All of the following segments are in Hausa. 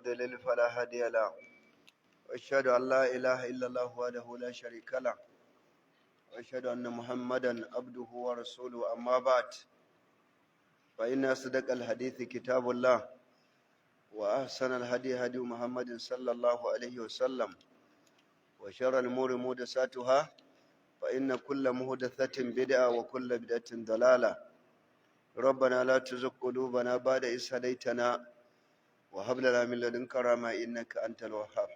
يضلل فلا هادي له، وأشهد أن لا إله إلا الله وحده لا شريك له، وأشهد أن محمدا عبده ورسوله. أما بعد، فإن أصدق الحديث كتاب الله، وأحسن الهدي هدي محمد صلى الله عليه وسلم، وشر الأمور محدثاتها، فإن كل محدثة بدعة وكل بدعة ضلالة. ربنا لا تزغ قلوبنا بعد إذ هديتنا وهب لنا من لدنك رحمة إنك أنت الوهاب.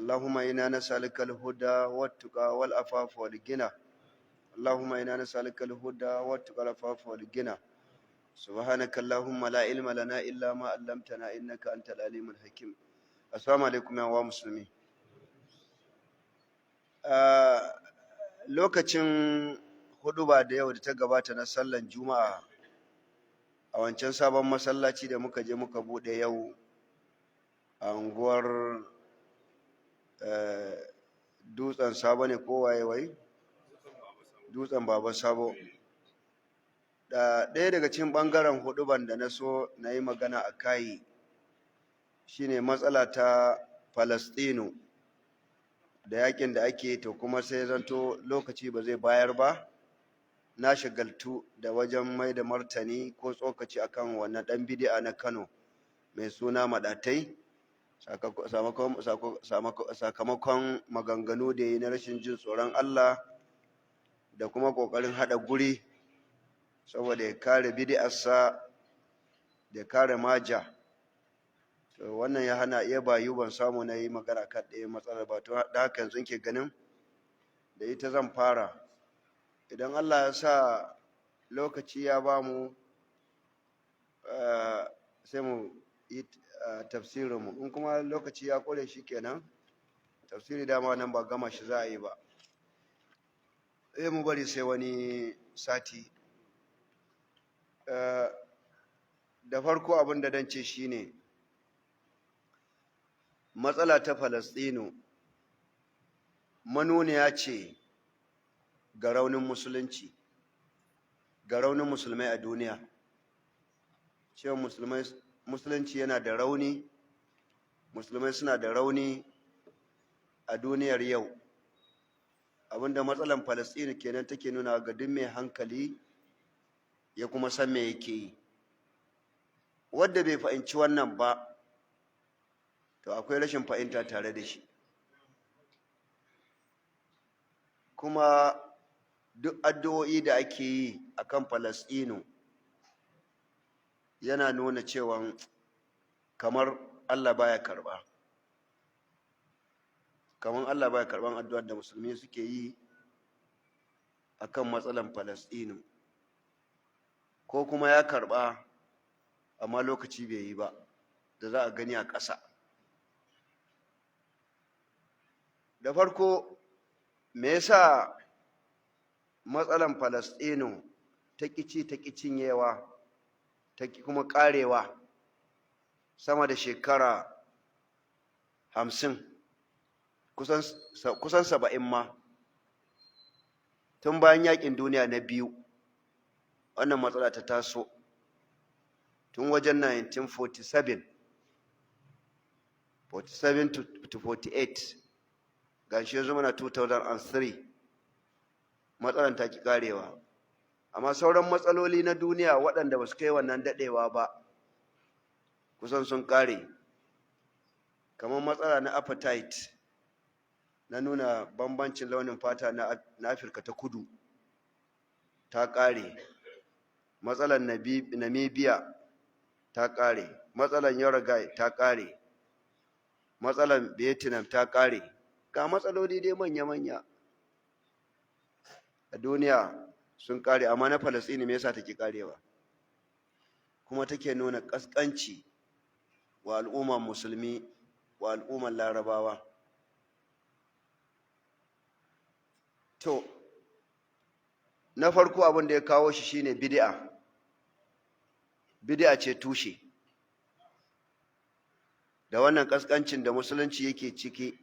اللهم إنا نسألك الهدى والتقى والعفاف والغنى. اللهم إنا نسألك الهدى والتقى والعفاف والغنى. سبحانك اللهم لا علم لنا إلا ما علمتنا إنك أنت العليم الحكيم. السلام عليكم يا مسلمين. Lokacin huduba da yau da ta gabata na sallan Juma'a a wancan sabon masallaci da muka je muka bude yau a unguwar Dutsen Sabo ne ko waye wai Dutsen Baba Sabo, da ɗaya daga cikin ɓangaren huduban da na so na yi magana a kai shine matsala ta Falastinu da yakin da ake. To, kuma sai zanto lokaci ba zai bayar ba, na shagaltu da wajen mai da martani ko tsokaci akan wannan ɗan bidi'a na Kano mai suna Maɗatai, sakamakon maganganu da yi na rashin jin tsoron Allah da kuma ƙoƙarin haɗa guri saboda ya kare bidi'arsa da kare maja. To, wannan ya hana iya bayu ban samu na yi magana kan ɗaya matsalar ba. To, da haka yanzu ke ganin da ita zan fara. Idan Allah ya sa lokaci ya ba mu, sai mu yi tafsirinmu. In kuma lokaci ya ƙure, shi kenan. Tafsiri dama nan ba gama shi za a yi ba, sai mu bari sai wani sati. Da farko, abin da dan ce shine matsala ta Falastinu manuniya ce ga raunin musulunci, ga raunin musulmai a duniya, cewa musulmai, musulunci yana da rauni, musulmai suna da rauni a duniyar yau. Abinda matsalan Falastinu kenan take nuna ga duk mai hankali ya kuma san me yake yi. Wanda bai fahimci wannan ba, to akwai rashin fahimta tare da shi. Kuma duk addu'o'i da ake yi akan Falastinu yana nuna cewa kamar Allah baya karba, kamar Allah baya karban addu'ar da musulmi suke yi akan matsalan Falastinu, ko kuma ya karba amma lokaci bai yi ba da za a gani a ƙasa. Da farko, me yasa matsalan Falastinu ta ƙici ta ƙi cinyewa, ta ƙi kuma ƙarewa sama da shekara 50, kusan 70 ma, tun bayan yakin duniya na biyu? Wannan matsala ta taso tun wajen 1947, 47 to 48. Gashi yanzu muna 2003, matsalan ta ki karewa. Amma sauran matsaloli na duniya waɗanda ba su kai wannan daɗewa ba kusan sun kare, kamar matsala na apartheid, na nuna bambancin launin fata na Afirka ta Kudu, ta kare. Matsalar Namibia ta kare. Matsalar Uruguay ta kare. Matsalar Vietnam ta kare. Ga matsaloli dai manya-manya a duniya sun kare, amma na Falasɗini me yasa take karewa kuma take nuna ƙasƙanci wa al'ummar musulmi, wa al'ummar Larabawa? To, na farko, abin da ya kawo shi shine bid'a. Bid'a ce tushe da wannan kaskancin da musulunci yake ciki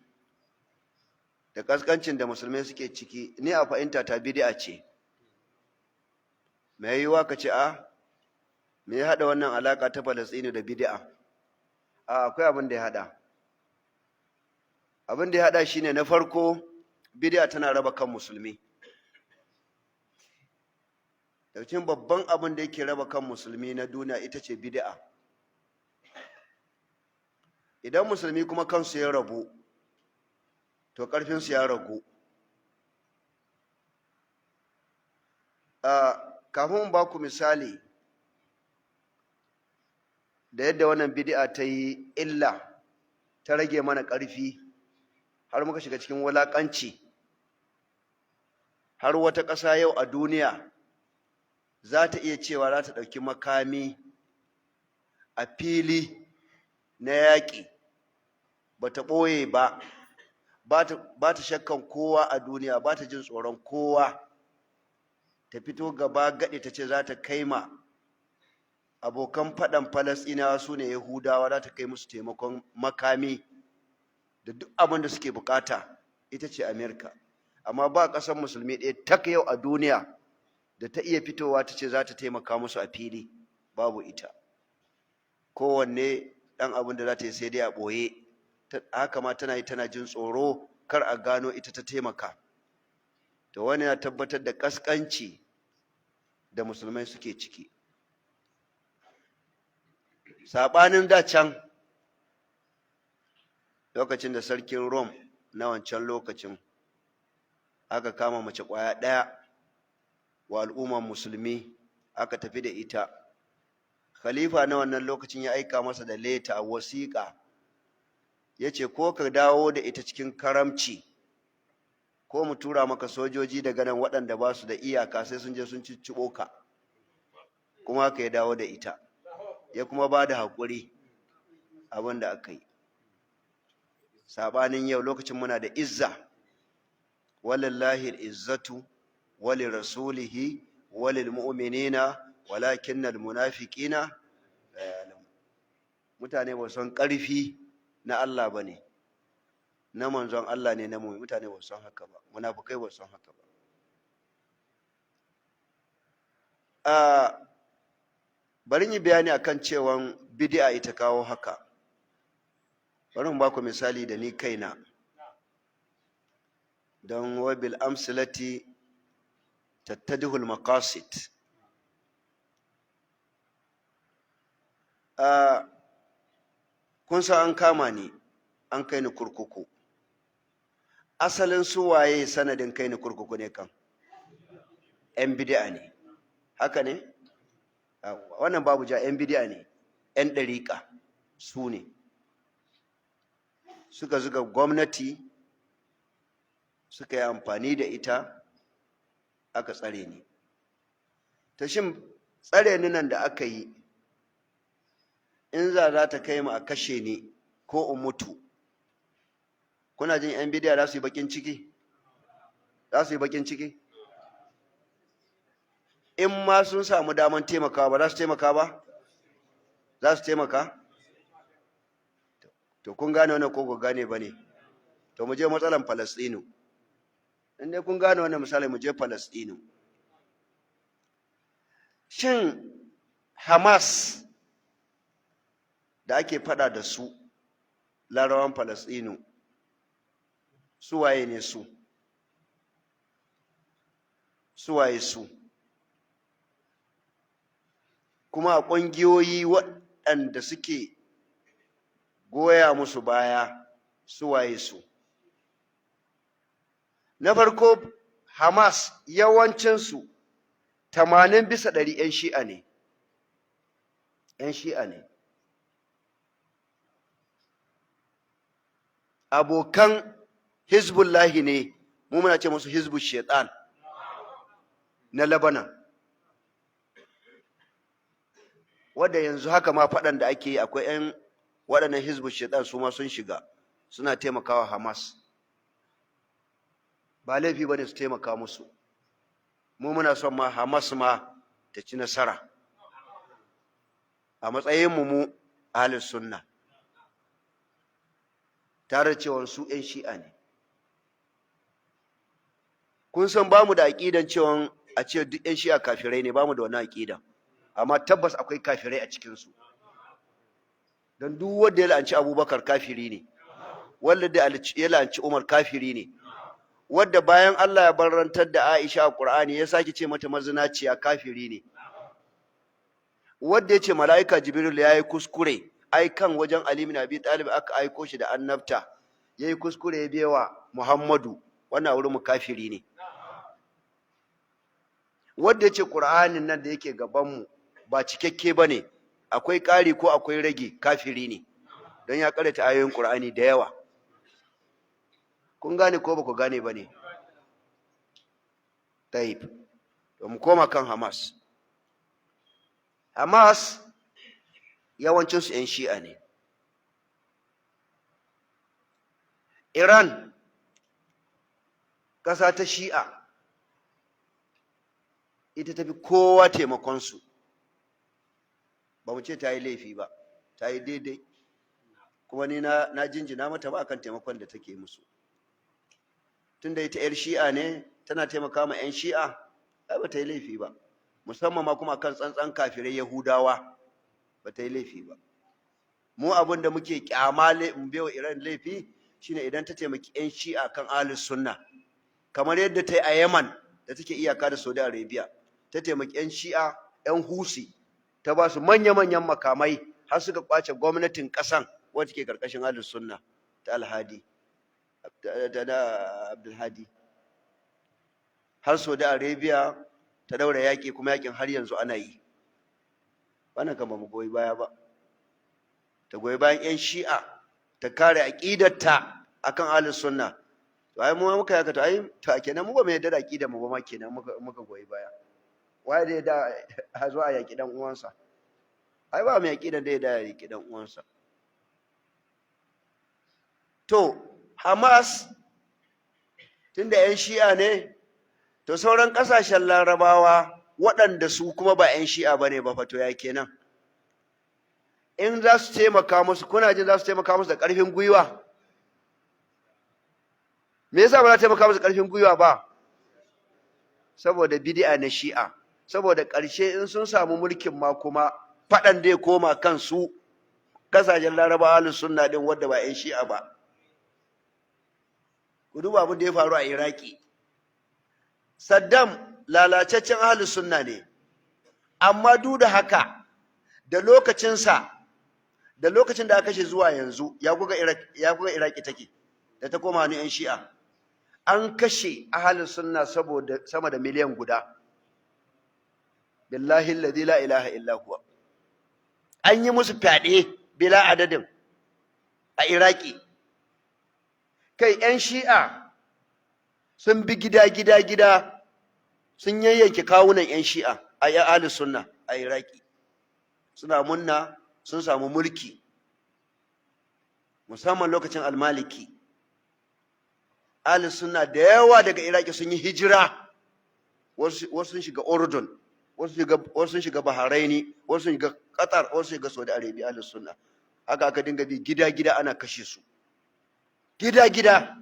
da kaskancin da musulmai suke ciki. Ni a fahimta ta, bid'a ce. Mai yiwuwa ka ce, "A me ya haɗa wannan alaƙa ta Falastinu da bid'a?" Akwai abin da ya hada. Abin da ya hada shine, na farko, bid'a tana raba kan musulmi. Cikin babban abin da yake raba kan musulmi na duniya ita ce bid'a. Idan musulmi kuma kansu ya rabu, to ƙarfinsu ya ragu. Kafin ba ku misali da yadda wannan bid'a ta yi illa, ta rage mana ƙarfi har muka shiga cikin wulaƙanci, har wata ƙasa yau a duniya za ta iya cewa za ta ɗauki makami a fili na yaƙi, ba ta ɓoye ba, ba ta shakkan kowa a duniya, ba ta jin tsoron kowa, ta fito gaba gaɗi ta ce za ta kai ma abokan faɗan Falasɗinawa, su ne Yahudawa, za ta kai musu taimakon makami da duk abin da suke bukata, ita ce Amerika. Amma ba ƙasar musulmi ɗaya tak yau a duniya da ta iya fitowa ta ce za ta taimaka musu a fili, babu ita. Kowanne ɗan abin da za ta yi sai dai a ɓoye. Haka ma tana yi tana jin tsoro kar a gano ita ta taimaka. To, wani ya tabbatar da ƙasƙanci da musulmai suke ciki. Saɓanin da can, lokacin da sarkin Rome na wancan lokacin aka kama mace ƙwaya ɗaya wa al'umman musulmi aka tafi da ita, khalifa na wannan lokacin ya aika masa da leta, wasiƙa, ya ce ko ka dawo da ita cikin karamci, ko mu tura maka sojoji daga nan waɗanda ba su da iyaka, sai sun je sun cicciɓo ka. Kuma haka ya dawo da ita, ya kuma ba da haƙuri abin da aka yi. Saɓanin yau, lokacin muna da izza, walillahi izzatu wali rasulihi walil mu'minina walakinnal munafiqina la ya'lamun. Mutane ba san ƙarfi na Allah bane, na manzon Allah ne, na mu mutane ba san haka ba, munafikai ba san haka ba. Bari yi bayani akan cewan bid'a ita kawo haka. Bari mu ba ku misali da ni kaina, don wabil amsilati tattadihul maqasid. Kun san an kama ni, an kai ni kurkuku. Asalin su waye sanadin kai ni kurkuku ne? Kan yan bid'a ne. Haka ne, wannan babu ja, yan bid'a ne, yan ɗariƙa, su ne suka zuga gwamnati, suka yi amfani da ita aka tsare ni. Ta shin tsare ni nan da aka yi, in za ta kai mu a kashe ni ko in mutu, kuna jin yan bidiya za su yi bakin ciki? Za su yi bakin ciki? In ma sun samu daman taimakawa, ba za su taimaka ba? Za su taimaka. To, kun gane wannan ko ku gane ba ne? To, mu je matsalan Falastinu. In dai kun gane wannan misali, mu je Falastinu. Shin Hamas da ake fada da su, larawan Falastinu, su waye ne? Su waye su? Kuma a ƙungiyoyi waɗanda suke goya musu baya, su waye su? Na farko, Hamas yawancinsu 80% 'yan Shi'a ne, 'yan Shi'a ne, abokan Hizbullahi ne. Mu muna ce musu Hizbu Shaitan na Lebanon, wadda yanzu haka ma faɗan da ake yi, akwai 'yan waɗannan Hizbu Shaitan, su ma sun shiga suna taimakawa Hamas. Ba laifi ba ne su taimaka musu. Mu muna son ma Hamas ma ta ci nasara a matsayin mu ahlus sunna, tare cewa su 'yan Shi'a ne. Kun san ba mu da aƙidan cewa a ce duk 'yan Shi'a kafirai ne, ba mu da wannan aƙida, amma tabbas akwai kafirai a cikinsu. Don duk wanda ya la'anci Abubakar kafiri ne, wanda ya la'anci Umar kafiri ne, wadda bayan Allah ya barantar da Aisha a Qur'ani ya sake ce mata mazinaciya kafiri ne, wadda ya ce mala'ika Jibril ya yi kuskure, ai kan wajen Ali bin Abi Talib aka aiko shi da annabta, ya yi kuskure ya bewa Muhammadu, wannan wurin mu kafiri ne. Wadda ya ce Qur'anin nan da yake gabanmu ba cikakke ba ne, akwai ƙari ko akwai rage, kafiri ne, don ya karanta ayoyin Qur'ani da yawa. Kun gane ko ba ku gane ba ne? Tayyib. To, mu koma kan Hamas. Hamas yawancinsu 'yan Shi'a ne. Iran ƙasa ta Shi'a ita tafi kowa taimakonsu. Ba mu ce ta yi laifi ba, ta yi daidai, kuma ni na jinjina mata ba akan taimakon da take musu. Tunda ita 'yar Shi'a ne, tana taimaka ma 'yan Shi'a, ai ba ta yi laifi ba, musamman ma kuma kan tsantsan kafirai Yahudawa, ba ta yi laifi ba. Mu abin da muke kyama mu baiwa Iran laifi shine idan ta taimaki 'yan Shi'a kan Ahlus Sunna, kamar yadda ta yi a Yaman da take iyaka da Saudi Arabia, ta taimaki 'yan Shi'a, 'yan Husi, ta ba su manya-manyan makamai har suka kwace gwamnatin ƙasan wacce ke karkashin Ahlus Sunna ta Alhadi da Abdulhadi, har Saudi Arabia ta daura yaƙi, kuma yaƙin har yanzu ana yi. Wannan kan ba mu goyi baya ba. Ta goyi bayan 'yan Shi'a, ta kare aƙidarta akan Ahlus Sunna, to ai mu muka yaka, to ai to kenan mu ba mu yarda da aƙidar mu ba ma kenan muka goyi baya. Waye da ya da zo a yaƙi dan uwansa? Ai ba mu yaƙi da ya da yaƙi dan uwansa. To Hamas tunda 'yan Shi'a ne, to sauran ƙasashen Larabawa waɗanda su kuma ba 'yan Shi'a ba ne ba fa, to ya kenan in za su taimaka musu? Kuna jin za su taimaka musu da ƙarfin gwiwa? Me yasa ba za su taimaka musu ƙarfin gwiwa ba? Saboda bid'a na Shi'a, saboda ƙarshe in sun samu mulkin ma kuma faɗan da ya koma kansu ƙasashen Larabawa Ahlus Sunna din wadda ba 'yan Shi'a ba. Ku duba abin da ya faru a Iraki. Saddam lalacaccen Ahlus Sunna ne, amma duk da haka da lokacinsa, da lokacin da aka kashe zuwa yanzu, ya kuga Iraki take da ta koma hannun 'yan Shi'a. An kashe Ahlus Sunna saboda sama da miliyan 1. Billahi alladhi la ilaha illa huwa, an yi musu fyaɗe bila adadin a Iraki. Kai, 'yan Shi'a sun bi gida gida gida sun yayyanke kawunan 'yan Shi'a a Ahlus Sunna a Iraki, suna munna sun samu mulki, musamman lokacin Almaliki. Ahlus Sunna da yawa daga Iraki sun yi hijira, wasu sun shiga Urdun, wasu sun shiga Bahraini, wasu sun shiga Qatar, wasu sun shiga Saudi Arabia. Ahlus Sunna haka aka dinga bi gida gida ana kashe su, gida gida.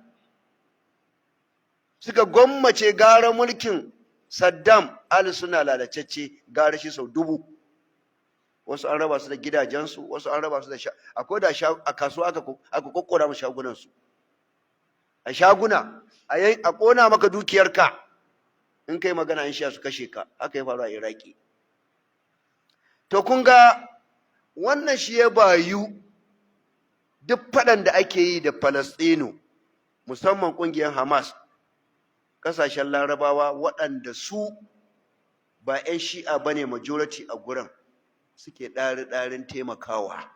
Suka gwammace gara mulkin Saddam, Ahlus Sunna lalacecce, gara shi sau 1000. Wasu an raba su da gidajensu, wasu an raba su da akwai da a kasuwa aka kokkora mu shagunansu, a shaguna a kona maka dukiyarka, in kai magana in sha su kashe ka. Haka ya faru a Iraki. To kun ga wannan shi ya bayu duk faɗan da ake yi da Falastinu, musamman ƙungiyar Hamas, ƙasashen Larabawa waɗanda su ba 'yan Shi'a ba ne majority a gurin suke ɗari-ɗarin taimakawa.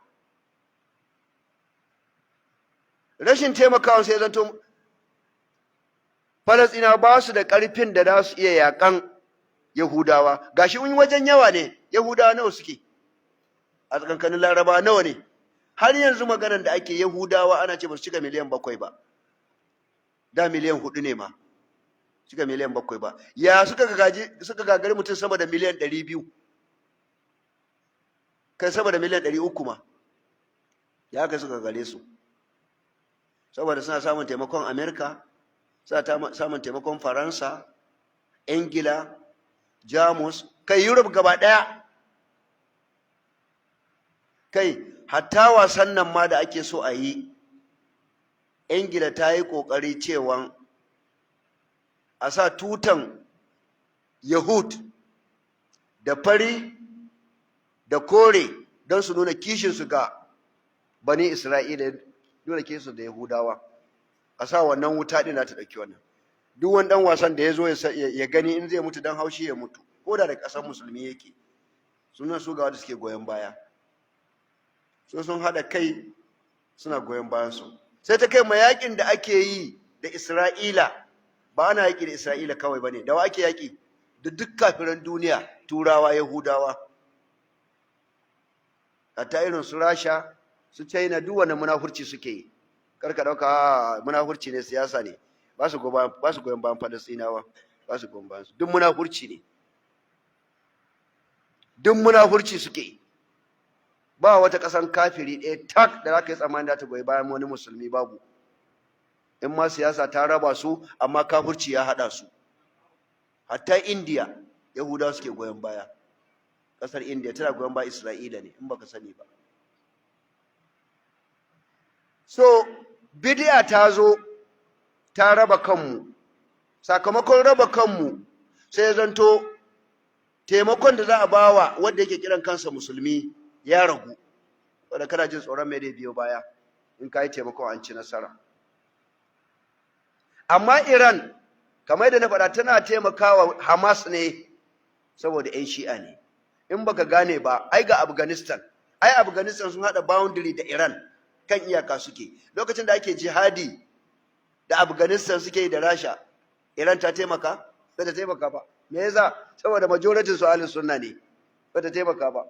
Rashin taimakawa sai zanto Falasɗinawa ba su da ƙarfin da za su iya yaƙan Yahudawa. Gashi in wajen yawa ne, Yahudawa nawa suke a tsakankanin Larabawa, nawa ne? Har yanzu maganar da ake, Yahudawa ana ce ba su cika miliyan 7 ba, da miliyan 4 ne ma, cika miliyan 7 ba. Ya suka gaji suka gagari mutum sama da miliyan 200, kai sama da miliyan 300 ma? Ya kai suka gare su? Saboda suna samun taimakon Amerika, suna samun taimakon Faransa, Ingila, Jamus, kai Europe gaba ɗaya. Kai Hatta wasan nan ma da ake so a yi, Ingila ta yi ƙoƙari cewa a sa tutan Yahud da fari da kore don su nuna kishinsu ga Bani Isra'ila, nuna kishinsu da Yahudawa. A sa wannan wuta ɗin za ta ɗauki wannan. Duk wani ɗan wasan da ya zo ya gani, in zai mutu don haushi ya mutu, ko da da ƙasar musulmi yake. Sunan su ga wanda suke goyon baya. So sun haɗa kai suna goyon bayan su. Sai ta kai mayakin da ake yi da Isra'ila, ba ana yaƙi da Isra'ila kawai bane. Da wa ake yaƙi? Da duk kafiran duniya, Turawa, Yahudawa, hatta irin su Rasha, su China, duk wannan munafurci suke yi. Kar ka ɗauka munafurci ne, siyasa ne. Ba su goyon bayan Falastinawa, ba su goyon bayan su. Duk munafurci ne, duk munafurci suke yi. Ba wata ƙasan kafiri ɗaya tak da za ka yi tsammani da ta goyi bayan wani musulmi, babu. In ma siyasa ta raba su, amma kafirci ya haɗa su. Hatta Indiya, Yahudawa suke goyon baya. Ƙasar Indiya tana goyon baya Isra'ila ne, in baka sani ba. So bidi'a ta zo ta raba kanmu. Sakamakon raba kanmu, sai ya zanto taimakon da za a bawa wanda yake kiran kansa musulmi ya ragu, wanda kana jin tsoron mai dai biyo baya in ka yi taimakon an ci nasara. Amma Iran, kamar yadda na faɗa, tana taimakawa Hamas ne saboda 'yan Shi'a ne. In baka gane ba, ai ga Afghanistan. Ai Afghanistan sun haɗa boundary da Iran, kan iyaka suke. Lokacin da ake jihadi da Afghanistan suke da Rasha, Iran ta taimaka? Ba ta taimaka ba. Me yasa? Saboda majority su ahlus sunna ne. Ba ta taimaka ba,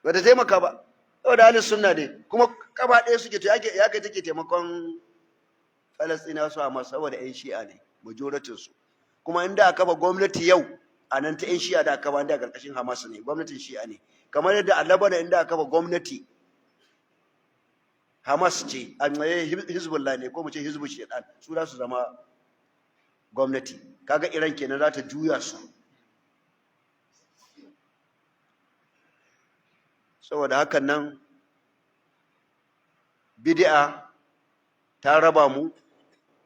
ba ta taimaka ba, saboda ahlus sunna ne, kuma kaba ɗaya suke. To ya kai take taimakon Falasɗinawa su amma saboda 'yan Shi'a ne majority su. Kuma inda aka kafa gwamnati yau a nan, ta 'yan Shi'a da aka ba, inda karkashin Hamas ne, gwamnatin Shi'a ne. Kamar yadda a Lebanon, inda aka kafa gwamnati, Hamas ce, Hezbollah ne, ko mu ce Hizbu Shaitan, su za su zama gwamnati. Kaga Iran kenan za ta juya su. Saboda hakan nan, bid'a ta raba mu,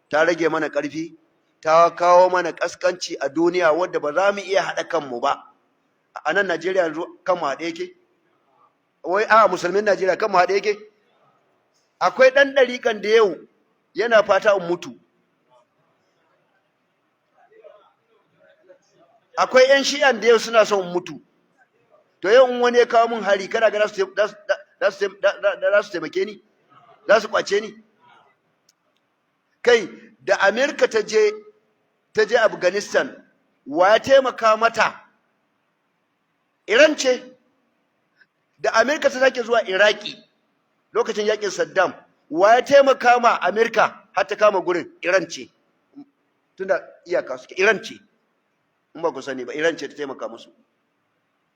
ta rage mana ƙarfi, ta kawo mana ƙasƙanci a duniya wadda ba za mu iya haɗa kanmu ba. A nan Najeriya yanzu kanmu haɗe yake? Wai a musulmin Najeriya kanmu haɗe yake? Akwai ɗan ɗariƙan da yau yana fata in mutu. Akwai 'yan Shi'an da yau suna son in mutu. To yau in wani ya kawo min hari, kana ga za su taimake ni? Za su kwace ni? Kai, da Amerika ta je Afghanistan, wa ya taimaka mata? Iran ce. Da Amerika ta sake zuwa Iraki lokacin yakin Saddam, wa ya taimaka ma Amerika har ta kama gurin? Iran ce. Tunda iyaka suke, Iran ce. In ba ku sani ba, Iran ce ta taimaka musu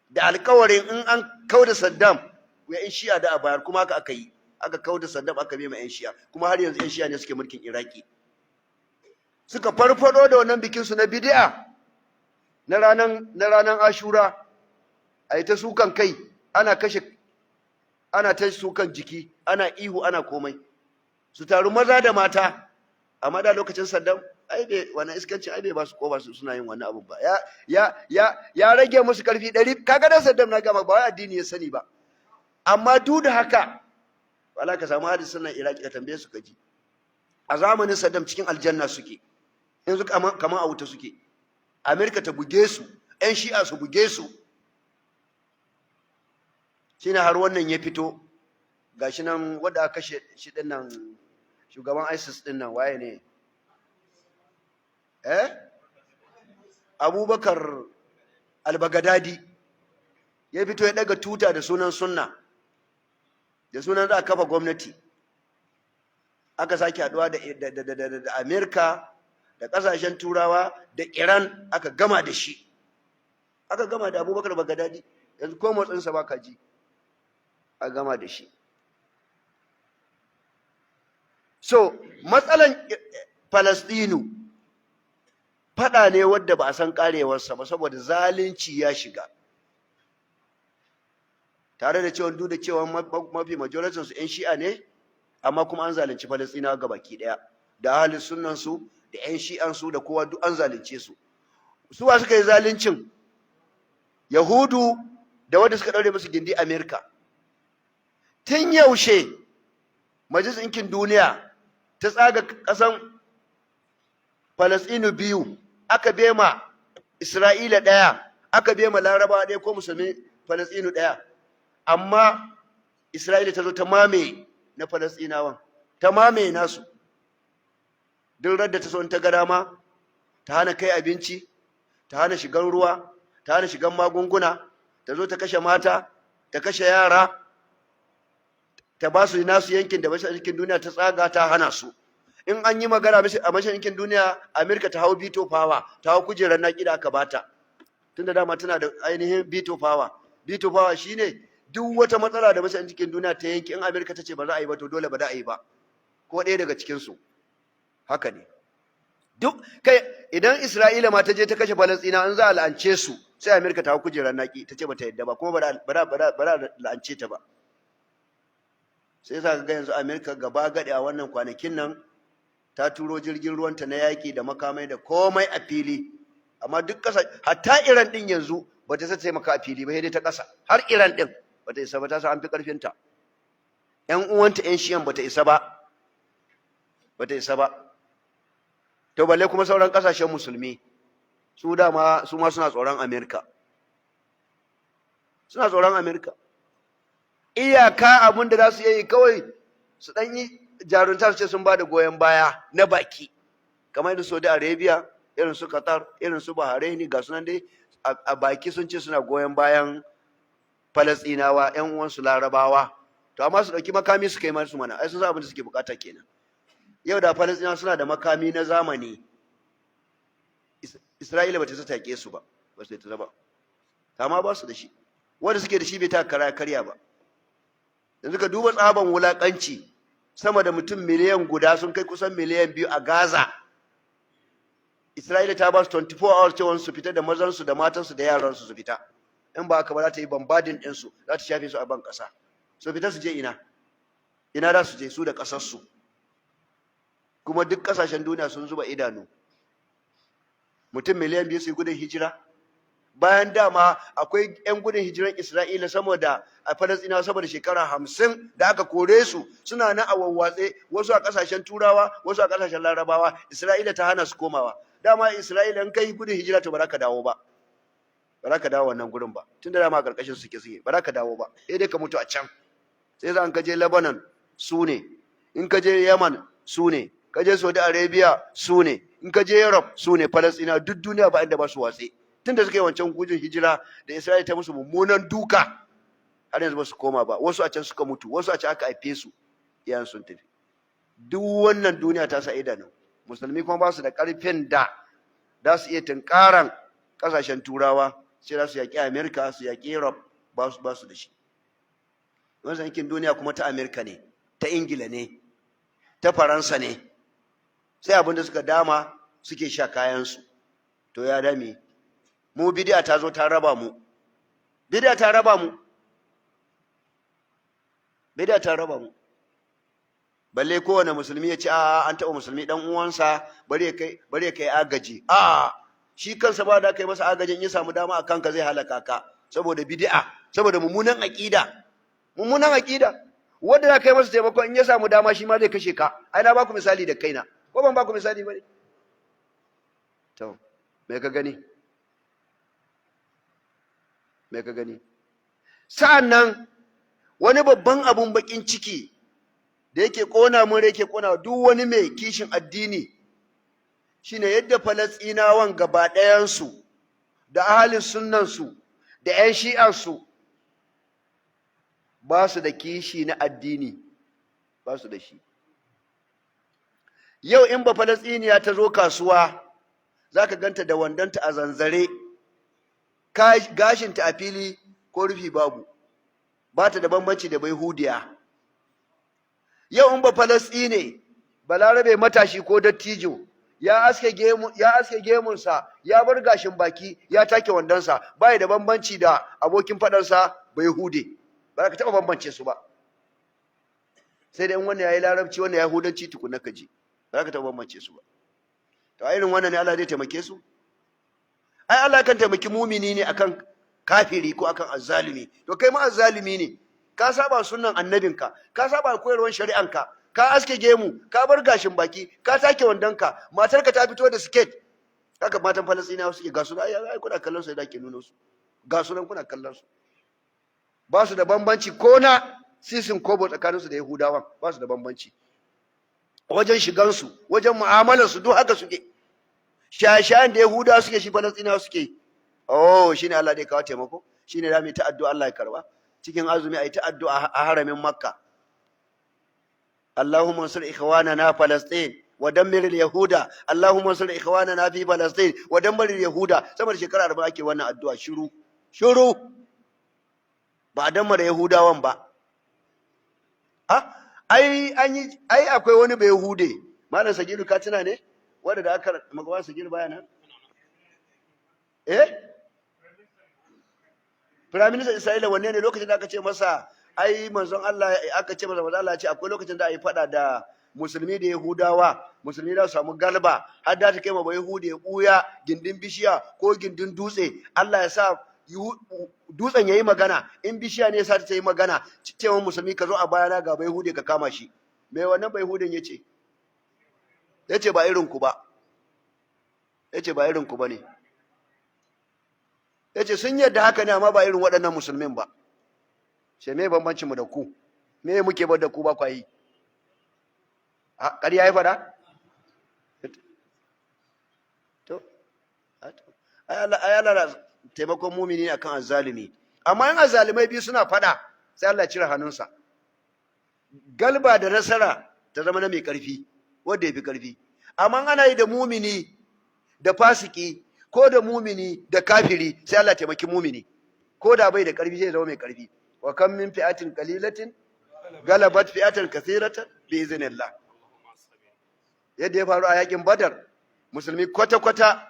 da alkawarin in an kauda Saddam ya 'yan Shi'a da a bayar. Kuma haka aka yi, aka kauda Saddam, aka bi ma 'yan Shi'a. Kuma har yanzu 'yan Shi'a ne suke mulkin Iraki. Suka farfado da wannan bikin su na bid'a na ranan Ashura, a yi ta sukan kai, ana kashe, ana ta sukan jiki, ana ihu, ana komai, su taru maza da mata. Amma da lokacin Saddam, ai bai wannan iskancin, ai bai ba su ko ba su suna yin wannan abun ba. Ya rage musu karfi ɗari. Kaga da Saddam, na gama, ba wai addini ya sani ba. Amma duk da haka, wala ka samu hadisin nan Iraki, ka tambaye su kaji, a zamanin Saddam cikin aljanna suke, yanzu kaman a wuta suke. Amerika ta buge su, 'yan Shi'a su buge su. Shine har wannan ya fito, gashi nan wanda aka kashe shi din nan, shugaban ISIS din nan, waye ne? Eh, Abubakar al-Baghdadi, ya fito ya daga tuta da sunan sunna, da sunan za a kafa gwamnati. Aka sake haduwa da Amerika da kasashen Turawa da Iran, aka gama da shi, aka gama da Abubakar Baghdadi. Yanzu ko motsinsa ba ka ji, a gama da shi. So matsalan Falastinu fada ne wadda ba a san karewarsa ba, saboda zalunci ya shiga. Tare da cewa duk da cewa mafi majoritin su 'yan Shi'a ne, amma kuma an zalunci Falastinawa gabaki ɗaya, da ahalin sunnan su da 'yan Shi'an su da kowa, duk an zalunce su. Su wa suka yi zaluncin? Yahudu da wanda suka ɗaure musu gindi, Amerika. Tun yaushe Majalisar Ɗinkin Duniya ta tsaga ƙasan Falasɗinu biyu, aka bema Isra'ila ɗaya, aka bema Larabawa ɗaya ko musulmi Falasɗinu ɗaya, amma Isra'ila ta zo ta mame na Falasɗinawan, ta mame nasu? Duk radda ta so in ta ga dama, ta hana kai abinci, ta hana shigan ruwa, ta hana shigan magunguna, ta zo ta kashe mata, ta kashe yara, ta ba su nasu yankin da Majalisar Ɗinkin Duniya ta tsaga, ta hana su. In an yi magana a Majalisar Ɗinkin Duniya, Amerika ta hau veto power, ta hau kujerar naƙi da aka bata, tunda dama tana da ainihin veto power. Veto power shine duk wata matsala da Majalisar Ɗinkin Duniya ta yanki, in Amerika ta ce ba za a yi ba, to dole ba za a yi ba, ko ɗaya daga cikin su. Haka ne duk kai. Idan Isra'ila ma ta je ta kashe Falasɗina, in za a la'ance su, sai Amerika ta hau kujerar naƙi, ta ce bata yadda ba, kuma ba la'ance ta ba. Sai za ka ga yanzu Amerika gaba gaɗi a wannan kwanakin nan ta turo jirgin ruwanta na yaƙi da makamai da komai a fili. Amma duk ƙasa, hatta Iran ɗin yanzu ba ta taimaka a fili ba, sai dai ta ƙasa. Har Iran ɗin ba ta isa ba, ta san an fi ƙarfinta. Ƴan uwanta ƴan Shi'an ba ta isa ba, ba ta isa ba. To balle kuma sauran ƙasashen musulmi, su dama su ma suna tsoron Amerika, suna tsoron Amerika. Iyaka abin da za su yi kawai, su ɗan yi jarunta su ce sun ba da goyon baya na baki, kamar irin Saudi Arabia, irin su Qatar, irin su Bahrain, ga sunan dai a baki sun ce suna goyon bayan Falasɗinawa, ƴan uwansu Larabawa. To amma su ɗauki makami su kai masu mana, ai sun san abin da suke bukata kenan. Yau da Falasɗinawa suna da makami na zamani, Isra'ila ba ta ta su ba, ba su ta ba. Amma ba su da shi. Wanda suke da shi bai ta kara karya ba. Yanzu ka duba tsaban wulakanci, sama da mutum miliyan 1 sun kai kusan miliyan 2 a Gaza. Isra'ila ta ba su 24 hours cewa su fita da mazansu da matansu da yaransu, su fita. In ba haka ba, za ta yi bombarding ɗinsu, za ta shafe su a ban ƙasa. Su fita su je ina? Ina za su je, su da ƙasarsu? Kuma duk ƙasashen duniya sun zuba idanu. Mutum miliyan 2 su yi gudun hijira, bayan dama akwai 'yan gudun hijiran Isra'ila sama da a Falasɗinawa sama da shekara 50 da aka kore su, suna nan a wawwatse, wasu a ƙasashen Turawa, wasu a ƙasashen Larabawa. Isra'ila ta hana su komawa. Dama Isra'ila in kai gudun hijira, to ba za ka dawo ba, ba za ka dawo wannan gurin ba, tun da dama a ƙarƙashin suke, ba za ka dawo ba, sai dai ka mutu a can. Sai za ka je Lebanon, su ne. In ka je Yaman, su ne. Ka je Saudi Arabia, su ne. In ka je Europe, su ne. Falasɗina duk duniya ba inda ba su watse, tunda suka yi wancan gudun hijira da Isra'ila ta musu mummunan duka, har yanzu ba su koma ba. Wasu a can suka mutu, wasu a can aka haife su, iyayen sun tafi. Duk wannan duniya ta sa idanu. Musulmi kuma ba su da ƙarfin da za su iya tunkaran ƙasashen Turawa, sai za su yaƙi Amerika, su yaƙi Europe, ba su da shi. Wannan yankin duniya kuma ta Amerika ne, ta Ingila ne, ta Faransa ne, sai abin da suka dama suke sha kayansu. To ya dame mu? Bidiya ta zo ta raba mu, bidiya ta raba mu, bidiya ta raba mu. Balle kowane musulmi ya ce a an taɓa musulmi ɗan uwansa, bari ya kai agaji. A shi kansa ba da kai masa agajin, ya samu dama a kanka zai halaka ka, saboda bid'a, saboda mummunan aqida, mummunan aqida. Wanda za ka yi masa taimako, in ya samu dama shi ma zai kashe ka. Ai na baku misali da kaina, ko ban baku misali ba ne? To me ka gani? Me ka gani? Sa'an nan wani babban abun bakin ciki da yake kona mun, yake kona duk wani mai kishin addini, shine yadda Falasɗinawan gaba ɗayansu, da ahalin sunnansu da 'yan Shi'ansu, ba su da kishi na addini, ba su da shi. Yau in ba Falasɗiniya ta zo kasuwa, za ka ganta da wandonta a zanzare, gashinta a fili, ko rufi babu, ba ta da bambanci da Bayahudiya. Yau in ba Falasɗine, Balarabe matashi ko dattijo, ya aske gemunsa, ya bar gashin baki, ya take wandonsa, bai da bambanci da abokin faɗansa Bayahude. Ba za ka taɓa bambance su ba, sai dai in wannan yayi Larabci, wannan Yahudanci, tukunna ka ji. Ba za ka taɓa bambance su ba. To, a irin wannan ne Allah zai taimake su? Ai Allah kan taimaki mumini ne akan kafiri ko akan azzalimi. To, kai ma azzalimi ne, ka saba sunnan annabinka, ka saba koyarwar shari'anka, ka aske gemu, ka bar gashin baki, ka take wandonka, matarka ta fito da siket. Haka matan Falastinawa suke. Ga su, ai ai kuna kallon su da ke nuna su, ga su nan kuna kallon su. Ba su da bambanci ko na sisin kobo tsakaninsu da Yahudawan. Ba su da bambanci wajen shigansu, wajen mu'amalarsu, duk haka suke. Shashayen da Yahudawa suke, shi Falastinawa suke. Oh, shine Allah dai kawo taimako. Shine za mu yi ta addu'a, Allah ya karba. Cikin azumi ayi ta addu'a a haramin Makka: اللهم انصر إخواننا فلسطين ودمر اليهود، اللهم انصر إخواننا في فلسطين ودمر اليهود. Sama da shekara 40 ake wannan addu'a, shiru shiru, ba a dammara Yahudawan ba. Ah, ai an yi, ai akwai wani bai Yahude, Malam Sagiru, ka tuna ne, wanda da aka magawa Sagiru baya nan, eh, Prime Minister Isra'ila, wanne ne lokacin da aka ce masa, ai manzon Allah, aka ce masa, manzon Allah ya ce akwai lokacin da ai fada da Musulmi da Yahudawa, Musulmi da su samu galba, har da ta kai ma ba Yahudi ya buya gindin bishiya ko gindin dutse, Allah ya sa dutsen yayi magana, in bishiya ne ya sa ta yi magana cewa, "Musulmi, ka zo a bayana, ga ba Yahudi, ka kama shi." Me wannan ba Yahudin yace? Yace ba irin ku ba, yace ba irin ku bane. Yace sun yadda haka ne, amma ba irin waɗannan Musulmin ba. Ce me bambancin mu da ku? Me muke bar da ku ba kwa yi? A ƙarya ya faɗa? To, ai Allah na taimakon mumini akan azzalimi, amma in azzalimai biyu suna faɗa, sai Allah ya cire hannunsa, galba da nasara ta zama na mai ƙarfi, wanda ya fi ƙarfi. Amma ana yi da mumini da fasiki ko da mumini da kafiri, sai Allah taimaki mumini, ko da bai da ƙarfi sai ya zama mai ƙarfi. وكم من فئة قليلة غلبت فئة كثيرة بإذن الله. Yadda ya faru a yakin Badar, Musulmi kwata-kwata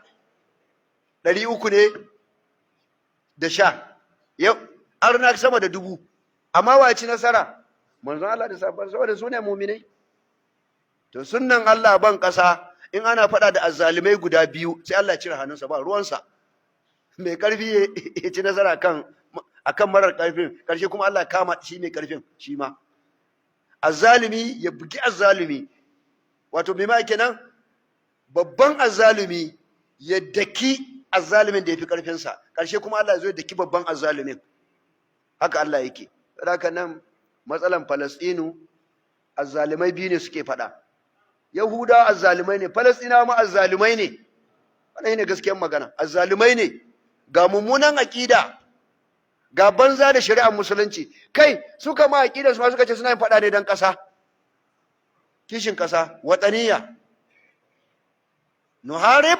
310, yau arna sama da 1000, amma wa ci nasara? Manzon Allah da sahabban, saboda su ne muminai. To, sunnan Allah ban ƙasa, in ana faɗa da azzalimai guda biyu, sai Allah ya cire hannunsa, ba ruwansa, mai ƙarfi ya ci nasara kan akan marar ƙarfin. Ƙarshe kuma Allah ya kama shi mai ƙarfin, shi ma azzalimi ya bugi azzalimi. Wato me ma kenan? Babban azzalimi ya daki azzalimin da ya fi ƙarfinsa, ƙarshe kuma Allah ya zo ya daki babban azzalimin. Haka Allah yake. Haka nan matsalan Falastinu, azzalimai biyu ne suke faɗa. Yahudawa azzalimai ne, Falastinawa ma azzalimai ne. Wannan ne gaskiyar magana. Azzalumai ne, ga mummunan aƙida, ga banza da shari'ar Musulunci. Kai, suka ma aƙidar su ma suka ce suna yin faɗa ne don ƙasa, kishin ƙasa, وطنية. نحارب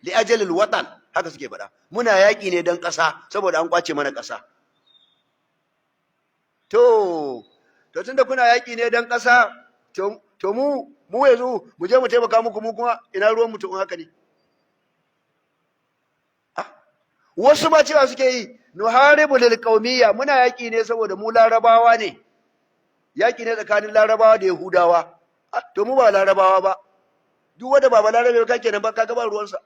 لأجل الوطن, haka suke faɗa. Muna yaƙi ne don ƙasa, saboda an ƙwace mana ƙasa. To, tunda kuna yaƙi ne don ƙasa, to mu yanzu mu je mu taimaka muku, mu kuma ina ruwan mutum haka ne? Ah, wasu ma cewa suke yi نحارب للقومية, muna yaƙi ne saboda mu Larabawa ne, yaƙi ne tsakanin Larabawa da Yahudawa. Ah, to mu ba Larabawa ba, duk wanda ba Balarabe ba kenan ba, kaga ba ruwansa.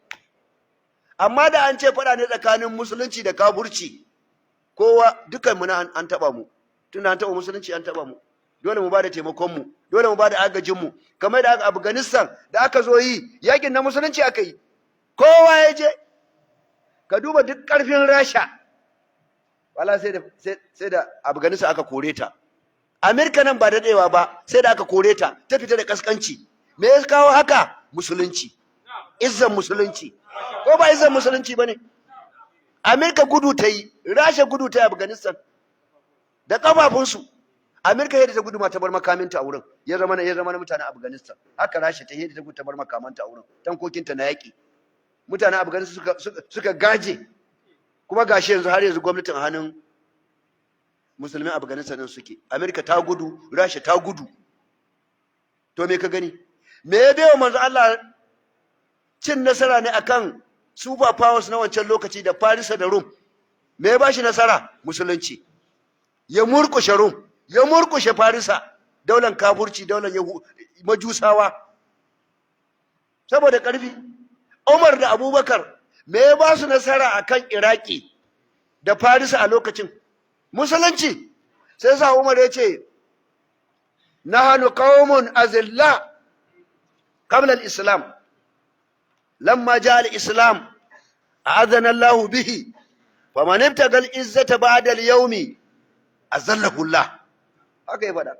Amma da an ce faɗa ne tsakanin Musulunci da kafurci, kowa, dukan mu na an taɓa mu. Tunda an taɓa Musulunci, an taɓa mu, dole mu bada taimakon mu, dole mu bada agajin mu. Kamar da aka Afghanistan da aka zo yi yakin na Musulunci aka yi, kowa ya je. Ka duba duk ƙarfin Rasha, wala sai da Afghanistan aka kore ta. Amerika nan ba daɗewa ba sai da aka kore ta, ta fita da kaskanci. Me ya kawo haka? Musulunci, izzan Musulunci. Ko ba izzan Musulunci ba ne? Amerika gudu ta yi, Rasha gudu ta yi Afghanistan da kafafunsu. Amerika yadda ta gudu ma ta bar makaminta a wurin, ya zama na mutanen Afghanistan. Haka Rasha ta yadda ta gudu ta bar makamanta a wurin, tankokinta na yaƙi, mutanen Afghanistan suka gaje. Kuma gashi yanzu, har yanzu gwamnatin hannun Musulmin Afghanistan din suke. Amerika ta gudu, Rasha ta gudu. To, me ka gani? Me ya bai wa manzo Allah cin nasara ne akan super powers na wancan lokaci, da Farisa da Rum? Me ya bashi nasara? Musulunci. Ya murkushe Rum, ya murkushe Farisa, daular kafurci, daular Majusawa, saboda ƙarfi. Umar da Abubakar, me ya ba su nasara akan Iraki da Farisa a lokacin? Musulunci. Sai sa Umar ya ce, "Nahnu qaumun azilla qabla al-islam, lamma jaa al-islam a'adhana Allah bihi, faman ibtaga al-izzata ba'da al-yawmi azallahu Allah." Haka ya faɗa.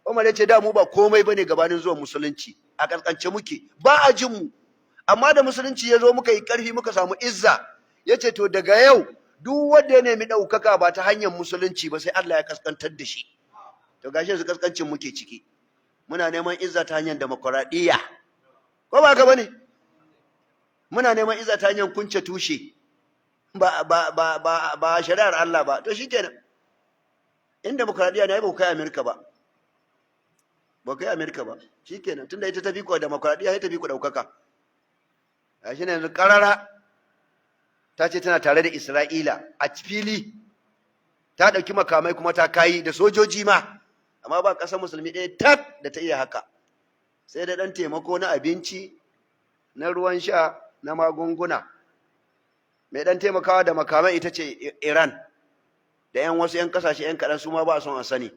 Umar ya ce da mu ba komai bane gabanin zuwan musulunci, a kaskance muke, ba a jin mu, amma da musulunci ya zo muka yi ƙarfi, muka samu izza. Ya ce to daga yau duk wanda ya nemi ɗaukaka ba ta hanyar musulunci ba, sai Allah ya kaskantar da shi. To gashi yanzu kaskancin muke ciki, muna neman izza ta hanyar demokuraɗiyya, ko ba haka bane? Muna neman izza ta hanyar kunce tushe, ba ba ba ba ba shari'ar Allah ba. To shikenan, in demokuraɗiyya ne, ba ku kai Amerika ba, ba kai Amerika ba. Shikenan, tunda ita tafi ku demokuraɗiyya, sai tafi ku ɗaukaka. Gashi ne yanzu ƙarara ta ce tana tare da Isra'ila a fili, ta ɗauki makamai kuma ta kayi da sojoji ma, amma ba ƙasar musulmi ɗaya tak da ta iya haka, sai da ɗan taimako na abinci, na ruwan sha, na magunguna. Mai ɗan taimakawa da makamai ita ce Iran da 'yan wasu 'yan ƙasashe 'yan kaɗan, su ma ba son a sani.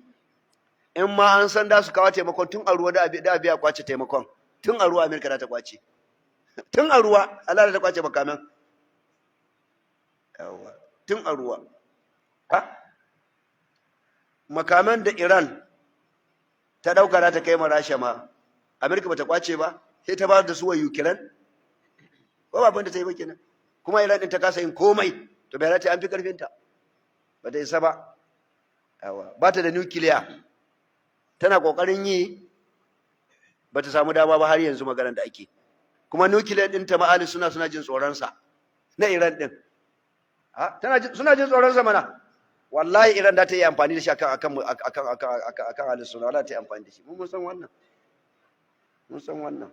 In ma an san da su kawo taimakon, tun a ruwa da biya kwace taimakon, tun a ruwa Amerika za ta kwace, tun a ruwa Allah da ta kwace makaman. Yawa, tun a ruwa. Ha, makaman da Iran ta dauka za ta kai ma Rasha ma, Amerika bata kwace ba, sai ta ba da su wa Ukraine. Ko ba da ta yi ba kenan? Kuma Iran din ta kasa yin komai. To bai ta an fi karfin ta, ba ta isa ba. Yawa, ba ta da nukiliya, tana kokarin yi, ba ta samu dama ba har yanzu maganar da ake. Kuma nukiliya din ta ma'ali suna jin tsoron sa na Iran din. Tana suna jin tsoron sa mana. Wallahi Iran da ta yi amfani da shi akan ahli sunna, wallahi ta yi amfani da shi. Mun san wannan, mun san wannan.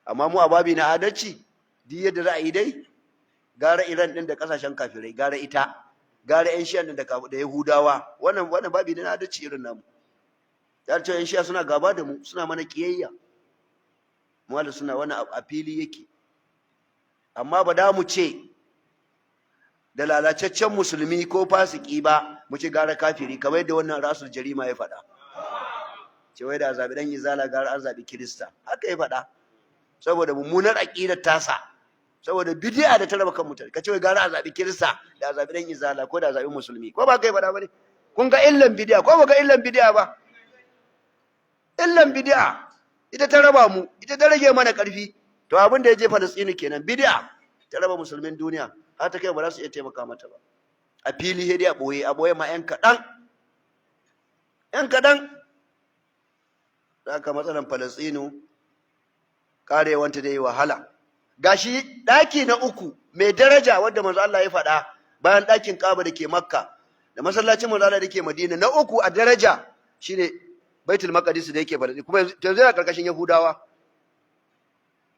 Amma mu a babi na adalci, duk yadda za a yi dai, gara Iran din da kasashen kafirai, gara ita, gara yan shi'an din da Yahudawa. Wannan babi na adalci irin namu. Ya ce yan shi'a suna gaba da mu, suna mana kiyayya, mu da suna wannan a fili yake. Amma ba da mu ce da lalacaccen musulmi ko fasiki ba, mu ce gara kafiri, kamar yadda wannan rasul jarima ya faɗa, ce wai da zabi dan izala gara an zabi kirista. Haka ya faɗa saboda mummunar aqidar tasa, saboda bid'a da ta raba kan mutane. Kace wai gara a zabi kirista da a zabi dan izala ko da a zabi musulmi, ko ba kai faɗa bane? Kun ga illan bid'a, ko ba ga illan bid'a ba? Illan bid'a ita ta raba mu, ita ta rage mana karfi. To abin da ya je Falastinu kenan, bid'a ta raba musulmin duniya, har ta kai ba za su iya taimaka mata ba a fili, sai dai a ɓoye, a ɓoye ma 'yan kaɗan, 'yan kaɗan. Haka matsalan Falastinu karewanta da yi wahala. Gashi ɗaki na uku mai daraja wanda manzo Allah ya faɗa bayan ɗakin Kaaba da ke Makka da masallacin manzo Allah da ke Madina, na uku a daraja shine Baitul Maqdis da yake Falastin, kuma yanzu yana karkashin Yahudawa.